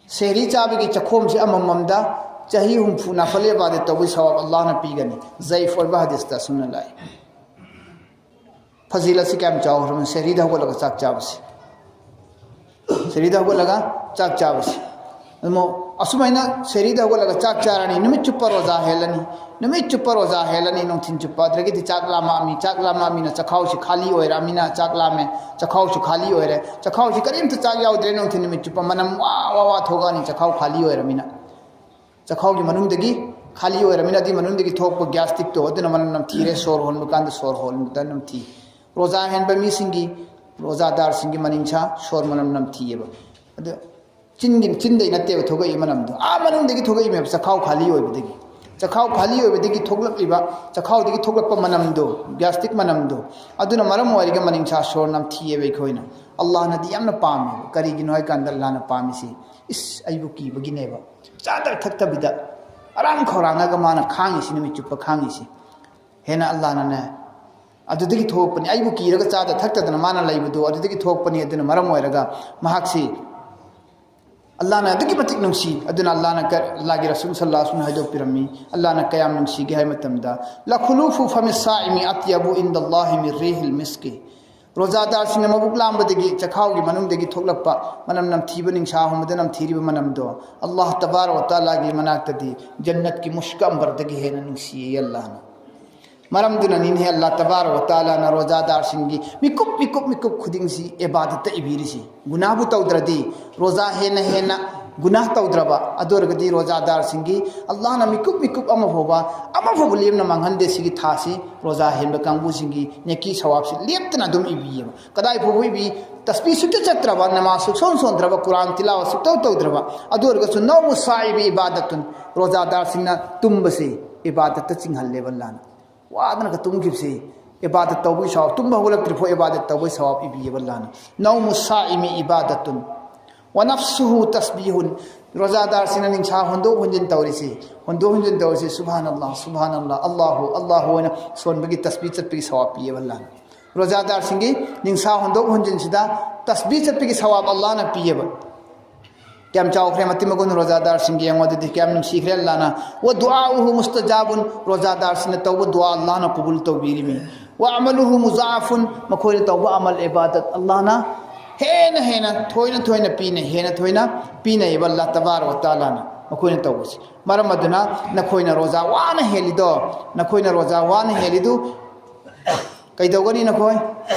ꯁꯦꯍꯔꯤ ꯆꯥꯕꯒꯤ ꯆꯈꯣꯝꯁꯦ ꯑꯃꯃꯝꯗ ꯆꯍꯤ ꯍꯨꯝꯐꯨ ꯅꯥꯐꯜ ꯏꯕꯥꯗꯠ ꯇꯧꯕꯒꯤ ꯁꯋꯥꯕ ꯑꯜꯂꯥꯍꯅ ꯄꯤꯒꯅꯤ꯫ ꯖꯌꯤꯐ ꯑꯣꯏꯕ ꯍꯗꯤꯁꯇ ꯑꯁꯨꯝꯅ ꯂꯥꯛꯏ꯫ ꯐꯖꯤꯂꯠꯁꯤ ꯀꯌꯥꯝ ꯆꯥꯎꯈ꯭ꯔꯕꯅꯤ ꯁꯦꯍꯔꯤꯗ ꯍꯧꯒꯠꯂꯒ ꯆꯥꯛ ꯆꯥꯕꯁꯤ꯫ ꯁꯦꯍꯔꯤꯗ ꯍꯧꯒꯠꯂꯒ ꯆꯥꯛ ꯆꯥꯕꯁꯤ꯫ ꯑꯗꯨ ꯑꯁꯨꯃꯥꯏꯅ ꯁꯦꯍꯔꯤꯗ ꯍꯧꯒꯠꯂꯒ ꯆꯥꯛ ꯆꯥꯔꯅꯤ, ꯅꯨꯃꯤꯠ ꯆꯨꯞꯄ ꯔꯣꯖꯥ ꯍꯦꯜꯂꯅꯤ꯫ ꯅꯨꯃꯤꯠ ꯆꯨꯞꯄ ꯔꯣꯖꯥ ꯍꯦꯜꯂꯅꯤ, ꯅꯨꯡꯊꯤꯟ ꯆꯨꯞꯄ꯫ ꯑꯗꯨꯗꯒꯤꯗꯤ ꯆꯥꯛ ꯂꯥꯝꯃꯛꯑꯝꯃꯤ, ꯆꯥꯛ ꯂꯥꯝꯃꯛꯑꯝꯃꯤꯅ ꯆꯈꯥꯎꯁꯤ ꯈꯥꯂꯤ ꯑꯣꯏꯔꯛꯑꯃꯤꯅ ꯆꯥꯛ ꯂꯥꯝꯃꯦ, ꯆꯈꯥꯎꯁꯨ ꯈꯥꯂꯤ ꯑꯣꯏꯔꯦ꯫ ꯆꯈꯥꯎꯁꯤ ꯀꯔꯤꯝꯇ ꯆꯥꯛ ꯌꯥꯎꯗ꯭ꯔꯦ, ꯅꯨꯡꯊꯤꯟ ꯅꯨꯃꯤꯠ ꯆꯨꯞꯄ ꯃꯅꯝ ꯋꯥ ꯋꯥ ꯋꯥ ꯊꯣꯛꯂꯛꯑꯅꯤ ꯆꯈꯥꯎ ꯈꯥꯂꯤ ꯑꯣꯏꯔꯃꯤꯅ꯫ ꯆꯈꯥꯎꯒꯤ ꯃꯅꯨꯡꯗꯒꯤ ꯈꯥꯂꯤ ꯑꯣꯏꯔꯃꯤꯅ ꯑꯗꯨꯒꯤ ꯃꯅꯨꯡꯗꯒꯤ ꯊꯣꯛꯄ ꯒ꯭ꯌꯥꯁꯇꯤꯛꯇꯣ ꯑꯗꯨꯅ ꯃꯅꯝ ꯅꯝꯊꯤꯔꯦ, ꯁꯣꯔ ꯍꯣꯟꯕ ꯀꯥꯟꯗ ꯁꯣꯔ ꯍꯣꯟꯕꯗ ꯅꯝꯊꯤ꯫ ꯔꯣꯖꯥ ꯍꯦꯟꯕ ꯃꯤꯁꯤꯡꯒꯤ, ꯔꯣꯖꯥꯗꯥꯔꯁꯤꯡꯒꯤ ꯃꯅꯤꯡꯁꯥ ꯁꯣꯔ ꯃꯅꯝ ꯅꯝꯊꯤꯑꯕ꯫ ꯑꯗꯨ ꯆꯤꯟꯒꯤ, ꯆꯤꯟꯗꯩ ꯅꯠꯇꯦꯕ ꯊꯣꯛꯂꯛꯏ ꯃꯅꯝꯗꯣ, ꯑꯥ ꯃꯅꯨꯡꯗꯒꯤ ꯊꯣꯛꯂꯛꯏꯃꯦꯕ, ꯆꯈꯥꯎ ꯈꯥꯂꯤ ꯑꯣꯏꯕꯗꯒꯤ꯫ ꯆꯈꯥꯎ ꯈꯥꯂꯤ ꯑꯣꯏꯕꯗꯒꯤ ꯊꯣꯛꯂꯛꯂꯤꯕ, ꯆꯈꯥꯎꯗꯒꯤ ꯊꯣꯛꯂꯛꯄ ꯃꯅꯝꯗꯣ, ꯒ꯭ꯌꯥꯁꯇꯤꯛ ꯃꯅꯝꯗꯣ, ꯑꯗꯨꯅ ꯃꯔꯝ ꯑꯣꯏꯔꯒ ꯃꯅꯤꯡꯁꯥ ꯁꯣꯔ ꯅꯝꯊꯤꯑꯕ ꯑꯩꯈꯣꯏꯅ꯫ ꯑꯜꯂꯥꯍꯅꯗꯤ ꯌꯥꯝꯅ ꯄꯥꯝꯃꯦꯕ꯫ ꯀꯔꯤꯒꯤꯅꯣ ꯍꯥꯏꯀꯥꯟꯗ ꯑꯜꯂꯥꯍꯅ ꯄꯥꯝꯃꯤꯁꯤ, ꯏꯁ, ꯑꯩꯕꯨ ꯀꯤꯕꯒꯤꯅꯦꯕ꯫ ꯆꯥꯗ ꯊꯛꯇꯕꯤꯗ ꯑꯔꯥꯡ ꯈꯧꯔꯥꯡꯉꯒ ꯃꯥꯅ ꯈꯥꯡꯉꯤꯁꯤ, ꯅꯨꯃꯤꯠ ꯆꯨꯞꯄ ꯈꯥꯡꯉꯤꯁꯤ꯫ ꯍꯦꯟꯅ ꯑꯜꯂꯥꯍꯅꯅꯦ, ꯑꯗꯨꯗꯒꯤ ꯊꯣꯛꯄꯅꯤ꯫ ꯑꯩꯕꯨ ꯀꯤꯔꯒ ꯆꯥꯗ ꯊꯛꯇꯗꯅ ꯃꯥꯅ ꯂꯩꯕꯗꯣ ꯑꯗꯨꯗꯒꯤ ꯊꯣꯛꯄꯅꯤ꯫ ꯑꯗꯨꯅ ꯃꯔꯝ ꯑꯣꯏꯔꯒ ꯃꯍꯥꯛꯁꯤ ꯑꯜꯂꯥꯍꯅ ꯑꯗꯨꯛꯀꯤ ꯃꯇꯤꯛ ꯅꯨꯡꯁꯤ꯫ ꯑꯗꯨꯅ ꯑꯜꯂꯥꯍꯅ ꯀ-, ꯑꯜꯂꯥꯍꯒꯤ ꯔꯁꯨꯜ ꯁꯜꯂꯜꯂꯥꯍꯨ ꯑꯂꯩꯍꯤ ꯋꯥꯁꯜꯂꯝꯅ ꯍꯥꯏꯗꯣꯛꯄꯤꯔꯝꯃꯤ, ꯑꯜꯂꯥꯍꯅ ꯀꯌꯥꯝ ꯅꯨꯡꯁꯤꯒꯦ ꯍꯥꯏꯕ ꯃꯇꯝꯗ, "ꯂꯈꯨꯂꯨꯐꯨ ꯐꯃꯤ ꯁꯥꯏꯃꯤ ꯑꯇꯌꯕꯨ ꯏꯟꯗꯜꯂꯥꯍꯤ ꯃꯤꯟ ꯔꯤꯍꯤꯜ ꯃꯤꯁꯀꯤ"꯫ ꯔꯣꯖꯥꯗꯥꯔꯁꯤꯡꯅ ꯃꯕꯨꯛ ꯂꯥꯝꯕꯗꯒꯤ ꯆꯈꯥꯎꯒꯤ ꯃꯅꯨꯡꯗꯒꯤ ꯊꯣꯛꯂꯛꯄ ꯃꯅꯝ ꯅꯝꯊꯤꯕ, ꯅꯤꯡꯁꯥ ꯍꯣꯟꯕꯗ ꯅꯝꯊꯤꯔꯤꯕ ꯃꯅꯝꯗꯣ ꯑꯜꯂꯥꯍ ꯇꯕꯥꯔꯛ ꯋ ꯇꯥꯂꯥꯒꯤ ꯃꯅꯥꯛꯇꯗꯤ ꯖꯟꯅꯠꯀꯤ ꯃꯨꯁꯛ ꯑꯝꯕꯔꯗꯒꯤ ꯍꯦꯟꯅ ꯅꯨꯡꯁꯤꯌꯦ ꯑꯜꯂꯥꯍꯅ꯫ ꯃꯔꯝꯗꯨꯅꯅꯤꯅꯦ ꯑꯜꯂꯥꯍ ꯇꯕꯥꯔꯛ ꯋ ꯇꯥꯂꯥꯅ ꯔꯣꯖꯥꯗꯥꯔꯁꯤꯡꯒꯤ ꯃꯤꯀꯨꯞ, ꯃꯤꯀꯨꯞ, ꯃꯤꯀꯨꯞ ꯈꯨꯗꯤꯡꯁꯤ ꯏꯕꯥꯗꯠꯇ ꯏꯕꯤꯔꯤꯁꯤ꯫ ꯒꯨꯅꯥꯍꯕꯨ ꯇꯧꯗ꯭ꯔꯗꯤ, ꯔꯣꯖꯥ ꯍꯦꯟꯅ ꯍꯦꯟꯅ ꯒꯨꯅꯥꯍ ꯇꯧꯗ꯭ꯔꯕ, ꯑꯗꯨ ꯑꯣꯏꯔꯒꯗꯤ ꯔꯣꯖꯥꯗꯥꯔꯁꯤꯡꯒꯤ ꯑꯜꯂꯥꯍꯅ ꯃꯤꯀꯨꯞ, ꯃꯤꯀꯨꯞ ꯑꯃ ꯐꯥꯎꯕ, ꯑꯃ ꯐꯥꯎꯕ ꯂꯦꯝꯅ ꯃꯥꯡꯍꯟꯗꯦ꯫ ꯁꯤꯒꯤ ꯊꯥꯁꯤ ꯔꯣꯖꯥ ꯍꯦꯟꯕ ꯀꯥꯡꯕꯨꯁꯤꯡꯒꯤ ꯅꯦꯀꯤ ꯁꯋꯥꯕꯁꯤ ꯂꯦꯞꯇꯅ ꯑꯗꯨꯝ ꯏꯕꯤꯌꯦꯕ꯫ ꯀꯗꯥꯏ ꯐꯥꯎꯕ ꯏꯕꯤ? ꯇꯁꯕꯤꯍ ꯁꯨꯛꯆꯠ ꯆꯠꯇ꯭ꯔꯕ, ꯅꯃꯥꯖ ꯁꯨꯛꯁꯣꯟ ꯁꯣꯟꯗ꯭ꯔꯕ, ꯀꯨꯔꯥꯟ ꯇꯤꯂꯥꯋꯠ ꯁꯨꯛꯇꯧ ꯇꯧꯗ꯭ꯔꯕ, ꯑꯗꯨ ꯑꯣꯏꯔꯒꯁꯨ ꯅꯧꯃꯨ ꯁꯥꯏꯕꯤ ꯏꯕꯥꯗꯠꯇꯨꯟ, ꯔꯣꯖꯥꯗꯥꯔꯁꯤꯡꯅ ꯇꯨꯝꯕꯁꯤ ꯏꯕꯥꯗꯠꯇ ꯆꯤꯡꯍꯜꯂꯦꯕ ꯑꯜꯂꯥꯍꯅ꯫ ꯋꯥꯗꯅꯒ ꯇꯨꯝꯈꯤꯕꯁꯤ ꯏꯕꯥꯗꯠ ꯇꯧꯕꯒꯤ ꯁꯋꯥꯕ, ꯇꯨꯝꯕ ꯍꯧꯒꯠꯂꯛꯇ꯭ꯔꯤ ꯐꯥꯎ ꯏꯕꯥꯗꯠ ꯇꯧꯕꯒꯤ ꯁꯋꯥꯕ ꯏꯕꯤꯌꯦꯕ ꯑꯜꯂꯥꯍꯅ꯫ ꯅꯧꯃꯨ ꯁꯥꯏꯃꯤ ꯏꯕꯥꯗꯠꯇꯨꯟ꯫ ونفسه تسبيح. ꯔꯣꯖꯥꯗꯥꯔꯁꯤꯡꯅ ꯅꯤꯡꯁꯥ ꯍꯣꯟꯗꯣꯛ ꯍꯣꯟꯖꯤꯟ ꯇꯧꯔꯤꯁꯤ, ꯍꯣꯟꯗꯣꯛ ꯍꯣꯟꯖꯤꯟ ꯇꯧꯔꯤꯁꯤ, "ꯁꯨꯕꯍꯥꯅꯜꯂꯥꯍ, ꯁꯨꯕꯍꯥꯅꯜꯂꯥꯍ, ꯑꯜꯂꯥꯍꯨ, ꯑꯜꯂꯥꯍꯨ" ꯍꯥꯏꯅ ꯁꯣꯟꯕꯒꯤ ꯇꯁꯕꯤꯍ ꯆꯠꯄꯒꯤ ꯁꯋꯥꯕ ꯄꯤꯌꯦꯕ ꯑꯜꯂꯥꯍꯅ꯫ ꯔꯣꯖꯥꯗꯥꯔꯁꯤꯡꯒꯤ ꯅꯤꯡꯁꯥ ꯍꯣꯟꯗꯣꯛ ꯍꯣꯟꯖꯤꯟꯁꯤꯗ ꯇꯁꯕꯤꯍ ꯆꯠꯄꯒꯤ ꯁꯋꯥꯕ ꯑꯜꯂꯥꯍꯅ ꯄꯤꯌꯦꯕ꯫ ꯀꯌꯥꯝ ꯆꯥꯎꯈ꯭ꯔꯦ ꯃꯇꯤꯛ ꯃꯒꯨꯟ ꯔꯣꯖꯥꯗꯥꯔꯁꯤꯡꯒꯤ ꯌꯦꯡꯉꯣ ꯑꯗꯨꯗꯤ, ꯀꯌꯥꯝ ꯅꯨꯡꯁꯤꯈ꯭ꯔꯦ ꯑꯜꯂꯥꯍꯅ꯫ "ودعاؤه مستجاب", ꯔꯣꯖꯥꯗꯥꯔꯁꯤꯡꯅ ꯇꯧꯕ ꯗꯨꯋꯥ ꯑꯜꯂꯥꯍꯅ ꯀꯕꯨꯜ ꯇꯧꯕꯤꯔꯤꯃꯤ꯫ "وعمله مضاعف", ꯃꯈꯣꯏꯅ ꯇꯧꯕ ꯑꯃꯜ ꯏꯕꯥꯗꯠ ꯑꯜꯂꯥꯍꯅ ꯍꯦꯟꯅ ꯍꯦꯟꯅ ꯊꯣꯏꯅ ꯊꯣꯏꯅ ꯄꯤꯅꯩ, ꯍꯦꯟꯅ ꯊꯣꯏꯅ ꯄꯤꯅꯩꯕ ꯑꯜꯂꯥꯍ ꯇꯕꯥꯔꯛ ꯋ ꯇꯥꯂꯥꯅ ꯃꯈꯣꯏꯅ ꯇꯧꯕꯁꯦ꯫ ꯃꯔꯝ ꯑꯗꯨꯅ ꯅꯈꯣꯏꯅ ꯔꯣꯖꯥ ꯋꯥꯅ ꯍꯦꯜꯂꯤꯗꯣ, ꯅꯈꯣꯏꯅ ꯔꯣꯖꯥ ꯋꯥꯅ ꯍꯦꯜꯂꯤꯗꯨ ꯀꯩꯗꯧꯒꯅꯤ ꯅꯈꯣꯏ?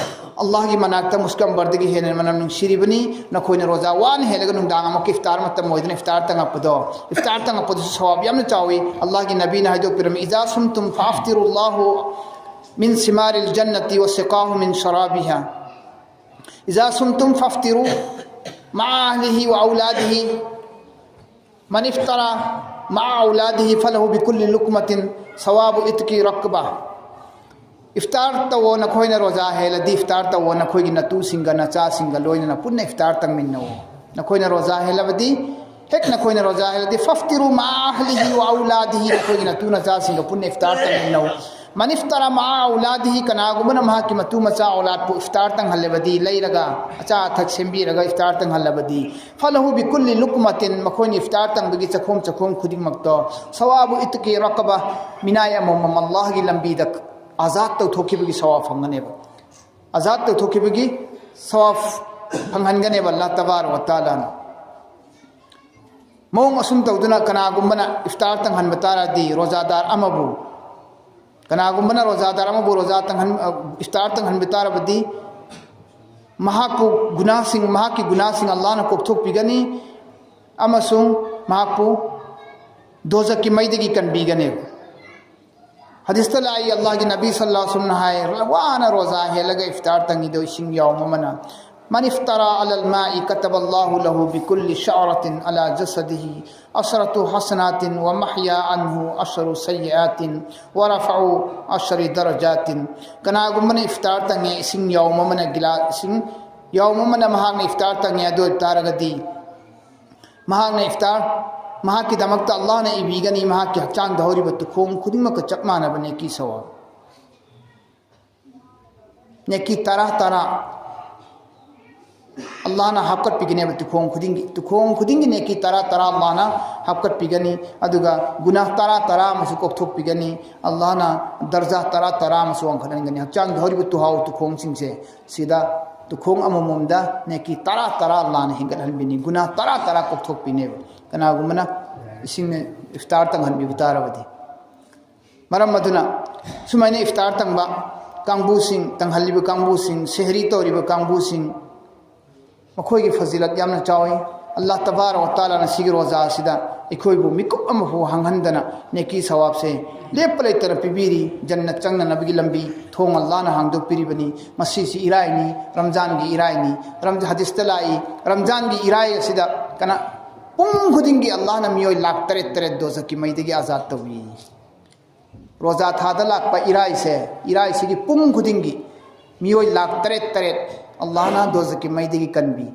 ꯑꯜꯂꯥꯍꯒꯤ ꯃꯅꯥꯛꯇ ꯃꯨꯁꯀꯝꯕꯔꯗꯒꯤ ꯍꯦꯟꯅ ꯃꯅꯝ ꯅꯨꯡꯁꯤꯔꯤꯕꯅꯤ꯫ ꯅꯈꯣꯏꯅ ꯔꯣꯖꯥ ꯋꯥꯅ ꯍꯦꯜꯂꯒ ꯅꯨꯡꯗꯥꯡ ꯑꯃꯨꯛꯀ ꯏꯐꯇꯥꯔ ꯃꯇꯝ ꯑꯣꯏꯗꯅ ꯏꯐꯇꯥꯔ ꯇꯪꯉꯛꯄꯗꯣ, ꯏꯐꯇꯥꯔ ꯇꯪꯉꯛꯄꯗꯨꯁꯨ ꯁꯋꯥꯕ ꯌꯥꯝꯅ ꯆꯥꯎꯏ꯫ ꯑꯜꯂꯥꯍꯒꯤ ꯅꯕꯤꯅ ꯍꯥꯏꯗꯣꯛꯄꯤꯔꯝꯃꯤ, "إذا صمتم فأفطروا، الله من ثمار الجنة وسقاه من شرابها. إذا صمتم فأفطروا مع أهله وأولاده، من أفطر مع أولاده فله بكل لقمة ثواب عتق رقبة." ꯏꯐꯇꯥꯔ ꯇꯧꯋꯣ, ꯅꯈꯣꯏꯅ ꯔꯣꯖꯥ ꯍꯦꯜꯂꯗꯤ ꯏꯐꯇꯥꯔ ꯇꯧꯋꯣ, ꯅꯈꯣꯏꯒꯤ ꯅꯇꯨꯁꯤꯡꯒ ꯅꯆꯥꯁꯤꯡꯒ ꯂꯣꯏꯅꯅ ꯄꯨꯟꯅ ꯏꯐꯇꯥꯔ ꯇꯪꯃꯤꯟꯅꯧ꯫ ꯅꯈꯣꯏꯅ ꯔꯣꯖꯥ ꯍꯦꯜꯂꯕꯗꯤ, ꯍꯦꯛ ꯅꯈꯣꯏꯅ ꯔꯣꯖꯥ ꯍꯦꯜꯂꯗꯤ, "فأفطروا مع أهله وأولاده", ꯅꯈꯣꯏꯒꯤ ꯅꯇꯨ ꯅꯆꯥꯁꯤꯡꯒ ꯄꯨꯟꯅ ꯏꯐꯇꯥꯔ ꯇꯪꯃꯤꯟꯅꯧ꯫ "من أفطر مع أولاده", ꯀꯅꯥꯒꯨꯝꯕꯅ ꯃꯍꯥꯛꯀꯤ ꯃꯇꯨ ꯃꯆꯥ ꯑꯧꯂꯥꯗꯄꯨ ꯏꯐꯇꯥꯔ ꯇꯪꯍꯜꯂꯕꯗꯤ, ꯂꯩꯔꯒ ꯑꯆꯥ ꯑꯊꯛ ꯁꯦꯝꯕꯤꯔꯒ ꯏꯐꯇꯥꯔ ꯇꯪꯍꯜꯂꯕꯗꯤ, "فله بكل لقمة", ꯃꯈꯣꯏꯅ ꯏꯐꯇꯥꯔ ꯇꯪꯕꯒꯤ ꯆꯈꯣꯝ ꯆꯈꯣꯝ ꯈꯨꯗꯤꯡꯃꯛꯇꯣ, "ثواب عتق رقبة", ꯃꯤꯅꯥꯏ ꯑꯃꯃꯝ ꯑꯜꯂꯥꯍꯒꯤ ꯂꯝꯕꯤꯗ ꯑꯖꯥꯗ ꯇꯧꯊꯣꯛꯈꯤꯕꯒꯤ ꯁꯋꯥꯕ ꯐꯪꯒꯅꯦꯕ꯫ ꯑꯖꯥꯗ ꯇꯧꯊꯣꯛꯈꯤꯕꯒꯤ ꯁꯋꯥꯕ ꯐꯪꯍꯟꯒꯅꯦꯕ ꯑꯜꯂꯥꯍ ꯇꯕꯥꯔꯛ ꯋ ꯇꯥꯂꯥꯅ꯫ ꯃꯑꯣꯡ ꯑꯁꯨꯝ ꯇꯧꯗꯨꯅ ꯀꯅꯥꯒꯨꯝꯕꯅ ꯏꯐꯇꯥꯔ ꯇꯪꯍꯟꯕ ꯇꯥꯔꯗꯤ, ꯔꯣꯖꯥꯗꯥꯔ ꯑꯃꯕꯨ, ꯀꯅꯥꯒꯨꯝꯕꯅ ꯔꯣꯖꯥꯗꯥꯔ ꯑꯃꯕꯨ ꯔꯣꯖꯥ ꯇꯪꯍꯟ-, ꯑ, ꯏꯐꯇꯥꯔ ꯇꯪꯍꯟꯕ ꯇꯥꯔꯕꯗꯤ, ꯃꯍꯥꯛꯄꯨ ꯒꯨꯅꯥꯁꯤꯡ, ꯃꯍꯥꯛꯀꯤ ꯒꯨꯅꯥꯁꯤꯡ ꯑꯜꯂꯥꯍꯅ ꯀꯣꯛꯊꯣꯛꯄꯤꯒꯅꯤ ꯑꯃꯁꯨꯡ ꯃꯍꯥꯛꯄꯨ ꯗꯣꯖꯛꯀꯤ ꯃꯩꯗꯒꯤ ꯀꯟꯕꯤꯒꯅꯦꯕ꯫ ꯍꯗꯤꯁꯇ ꯂꯥꯛꯏ, ꯑꯜꯂꯥꯍꯒꯤ ꯅꯕꯤ ꯁꯜꯂꯜꯂꯥꯍꯨ ꯑꯂꯩꯍꯤ ꯋꯁꯜꯂꯝꯅ ꯍꯥꯏ, ꯋꯥꯅ ꯔꯣꯖꯥ ꯍꯦꯜꯂꯒ ꯏꯐꯇꯥꯔ ꯇꯪꯉꯤꯗꯣ ꯏꯁꯤꯡ ꯌꯥꯎꯝ ꯑꯃꯅ, "من افطر على الماء كتب الله له بكل شعرة على جسده عشرة حسنات ومحا عنه عشر سيئات ورفع عشر درجات." ꯀꯅꯥꯒꯨꯝꯕꯅ ꯏꯐꯇꯥꯔ ꯇꯪꯉꯦ, ꯏꯁꯤꯡ ꯌꯥꯎꯝ ꯑꯃꯅ ꯒꯤꯂꯥꯁ ꯏꯁꯤꯡ ꯌꯥꯎꯝ ꯑꯃꯅ ꯃꯍꯥꯛꯅ ꯏꯐꯇꯥꯔ ꯇꯪꯉꯦ, ꯑꯗꯨ ꯑꯣꯏꯕ ꯇꯥꯔꯒꯗꯤ ꯃꯍꯥꯛꯅ ꯏꯐꯇꯥꯔ, ꯃꯍꯥꯛꯀꯤꯗꯃꯛꯇ ꯑꯜꯂꯥꯍꯅ ꯏꯕꯤꯒꯅꯤ ꯃꯍꯥꯛꯀꯤ ꯍꯛꯆꯥꯡꯗ ꯍꯧꯔꯤꯕ ꯇꯨꯈꯣꯡ ꯈꯨꯗꯤꯡꯃꯛꯀ ꯆꯞ ꯃꯥꯟꯅꯕ ꯅꯦꯀꯤ ꯁꯋꯥꯕ꯫ ꯅꯦꯀꯤ ꯇꯔꯥ ꯇꯔꯥ ꯑꯜꯂꯥꯍꯅ ꯍꯥꯞꯀꯠꯄꯤꯒꯅꯦꯕ ꯇꯨꯈꯣꯡ ꯈꯨꯗꯤꯡꯒꯤ꯫ ꯇꯨꯈꯣꯡ ꯈꯨꯗꯤꯡꯒꯤ ꯅꯦꯀꯤ ꯇꯔꯥ ꯇꯔꯥ ꯑꯜꯂꯥꯍꯅ ꯍꯥꯞꯀꯠꯄꯤꯒꯅꯤ꯫ ꯑꯗꯨꯒ ꯒꯨꯅꯥꯍ ꯇꯔꯥ ꯇꯔꯥ ꯑꯃꯁꯨ ꯀꯣꯛꯊꯣꯛꯄꯤꯒꯅꯤ꯫ ꯑꯜꯂꯥꯍꯅ ꯗꯔꯖꯥ ꯇꯔꯥ ꯇꯔꯥ ꯑꯃꯁꯨ ꯋꯥꯡꯈꯠꯍꯟꯒꯅꯤ꯫ ꯍꯛꯆꯥꯡꯗ ꯍꯧꯔꯤꯕ ꯇꯨꯍꯥꯎ ꯇꯨꯈꯣꯡꯁꯤꯡꯁꯦ, ꯁꯤꯗ ꯇꯨꯈꯣꯡ ꯑꯃꯃꯝꯗ ꯅꯦꯀꯤ ꯇꯔꯥ ꯇꯔꯥ ꯑꯜꯂꯥꯍꯅ ꯍꯦꯟꯒꯠꯍꯟꯕꯤꯅꯤ꯫ ꯒꯨꯅꯥꯍ ꯇꯔꯥ ꯇꯔꯥ ꯀꯣꯛꯊꯣꯛꯄꯤꯅꯦꯕ, ꯀꯅꯥꯒꯨꯝꯕꯅ ꯏꯁꯤꯡꯅ ꯏꯐꯇꯥꯔ ꯇꯪꯍꯟꯕꯤꯕ ꯇꯥꯔꯕꯗꯤ꯫ ꯃꯔꯝ ꯑꯗꯨꯅ ꯁꯨꯃꯥꯏꯅ ꯏꯐꯇꯥꯔ ꯇꯪꯕ ꯀꯥꯡꯕꯨꯁꯤꯡ, ꯇꯪꯍꯜꯂꯤꯕ ꯀꯥꯡꯕꯨꯁꯤꯡ, ꯁꯦꯍꯔꯤ ꯇꯧꯔꯤꯕ ꯀꯥꯡꯕꯨꯁꯤꯡ, ꯃꯈꯣꯏꯒꯤ ꯐꯖꯤꯂꯠ ꯌꯥꯝꯅ ꯆꯥꯎꯏ꯫ ꯑꯜꯂꯥꯍ ꯇꯕꯥꯔꯛ ꯋ ꯇꯥꯂꯥꯅ ꯁꯤꯒꯤ ꯔꯣꯖꯥ ꯑꯁꯤꯗ ꯑꯩꯈꯣꯏꯕꯨ ꯃꯤꯀꯨꯞ ꯑꯃꯐꯥꯎ ꯍꯥꯡꯍꯟꯗꯅ ꯅꯦꯀꯤ ꯁꯋꯥꯕꯁꯦ ꯂꯦꯞꯄ ꯂꯩꯇꯅ ꯄꯤꯕꯤꯔꯤ꯫ ꯖꯟꯅꯠ ꯆꯪꯅꯅꯕꯒꯤ ꯂꯝꯕꯤ ꯊꯣꯡ ꯑꯜꯂꯥꯍꯅ ꯍꯥꯡꯗꯣꯛꯄꯤꯔꯤꯕꯅꯤ꯫ ꯉꯁꯤꯁꯤ ꯏꯔꯥꯏꯅꯤ, ꯔꯝꯖꯥꯟꯒꯤ ꯏꯔꯥꯏꯅꯤ꯫ ꯔꯝ-, ꯍꯗꯤꯁꯇ ꯂꯥꯛꯏ, ꯔꯝꯖꯥꯟꯒꯤ ꯏꯔꯥꯏ ꯑꯁꯤꯗ ꯀꯅꯥ, ꯄꯨꯡ ꯈꯨꯗꯤꯡꯒꯤ ꯑꯜꯂꯥꯍꯅ ꯃꯤꯑꯣꯏ ꯂꯥꯈ ꯇꯔꯦꯠ ꯇꯔꯦꯠ ꯗꯣꯖꯛꯀꯤ ꯃꯩꯗꯒꯤ ꯑꯥꯖꯥꯗ ꯇꯧꯏ꯫ ꯔꯣꯖꯥ ꯊꯥꯗ ꯂꯥꯛꯄ ꯏꯔꯥꯏꯁꯦ, ꯏꯔꯥꯏꯁꯤꯒꯤ ꯄꯨꯡ ꯈꯨꯗꯤꯡꯒꯤ ꯃꯤꯑꯣꯏ ꯂꯥꯈ ꯇꯔꯦꯠ ꯇꯔꯦꯠ ꯑꯜꯂꯥꯍꯅ ꯗꯣꯖꯛꯀꯤ ꯃꯩꯗꯒꯤ ꯀꯟꯕꯤ,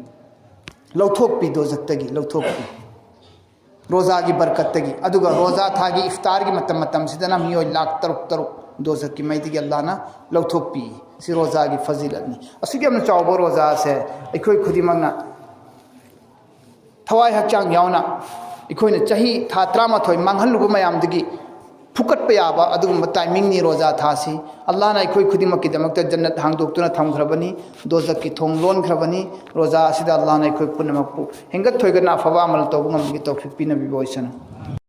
ꯂꯧꯊꯣꯛꯄꯤ, ꯗꯣꯖꯛꯇꯒꯤ ꯂꯧꯊꯣꯛꯄꯤ꯫ ꯔꯣꯖꯥꯒꯤ ꯕꯔꯀꯠꯇꯒꯤ꯫ ꯑꯗꯨꯒ ꯔꯣꯖꯥ ꯊꯥꯒꯤ ꯏꯐꯇꯥꯔꯒꯤ ꯃꯇꯝ ꯃꯇꯝꯁꯤꯗꯅ ꯃꯤꯑꯣꯏ ꯂꯥꯈ ꯇꯔꯨꯛ ꯇꯔꯨꯛ ꯗꯣꯖꯛꯀꯤ ꯃꯩꯗꯒꯤ ꯑꯜꯂꯥꯍꯅ ꯂꯧꯊꯣꯛꯄꯤ꯫ ꯁꯤ ꯔꯣꯖꯥꯒꯤ ꯐꯖꯤꯂꯠꯅꯤ꯫ ꯑꯁꯨꯛ ꯌꯥꯝꯅ ꯆꯥꯎꯕ ꯔꯣꯖꯥꯁꯦ ꯑꯩꯈꯣꯏ ꯈꯨꯗꯤꯡꯃꯛꯅ ꯊꯋꯥꯏ ꯍꯛꯆꯥꯡ ꯌꯥꯎꯅ ꯑꯩꯈꯣꯏꯅ ꯆꯍꯤ ꯊꯥ ꯇꯔꯥꯃꯥꯊꯣꯏ ꯃꯥꯡꯍꯜꯂꯨꯕ ꯃꯌꯥꯝꯗꯒꯤ ꯐꯨꯀꯠꯄ ꯌꯥꯕ ꯑꯗꯨꯒꯨꯝꯕ ꯇꯥꯏꯃꯤꯡꯅꯤ ꯔꯣꯖꯥ ꯊꯥꯁꯤ꯫ ꯑꯜꯂꯥꯍꯅ ꯑꯩꯈꯣꯏ ꯈꯨꯗꯤꯡꯃꯛꯀꯤꯗꯃꯛꯇ ꯖꯟꯅꯠ ꯍꯥꯡꯗꯣꯛꯇꯨꯅ ꯊꯝꯈ꯭ꯔꯕꯅꯤ, ꯗꯣꯖꯛꯀꯤ ꯊꯣꯡ ꯂꯣꯟꯈ꯭ꯔꯕꯅꯤ꯫ ꯔꯣꯖꯥ ꯑꯁꯤꯗ ꯑꯜꯂꯥꯍꯅ ꯑꯩꯈꯣꯏ ꯄꯨꯝꯅꯃꯛꯄꯨ ꯍꯦꯟꯒꯠ ꯊꯣꯏꯒꯠꯅ ꯑꯐꯕ ꯑꯃꯜ ꯇꯧꯕ ꯉꯝꯕꯒꯤ ꯇꯧꯐꯤꯛ ꯄꯤꯅꯕꯤꯕ ꯑꯣꯏꯁꯅꯨ꯫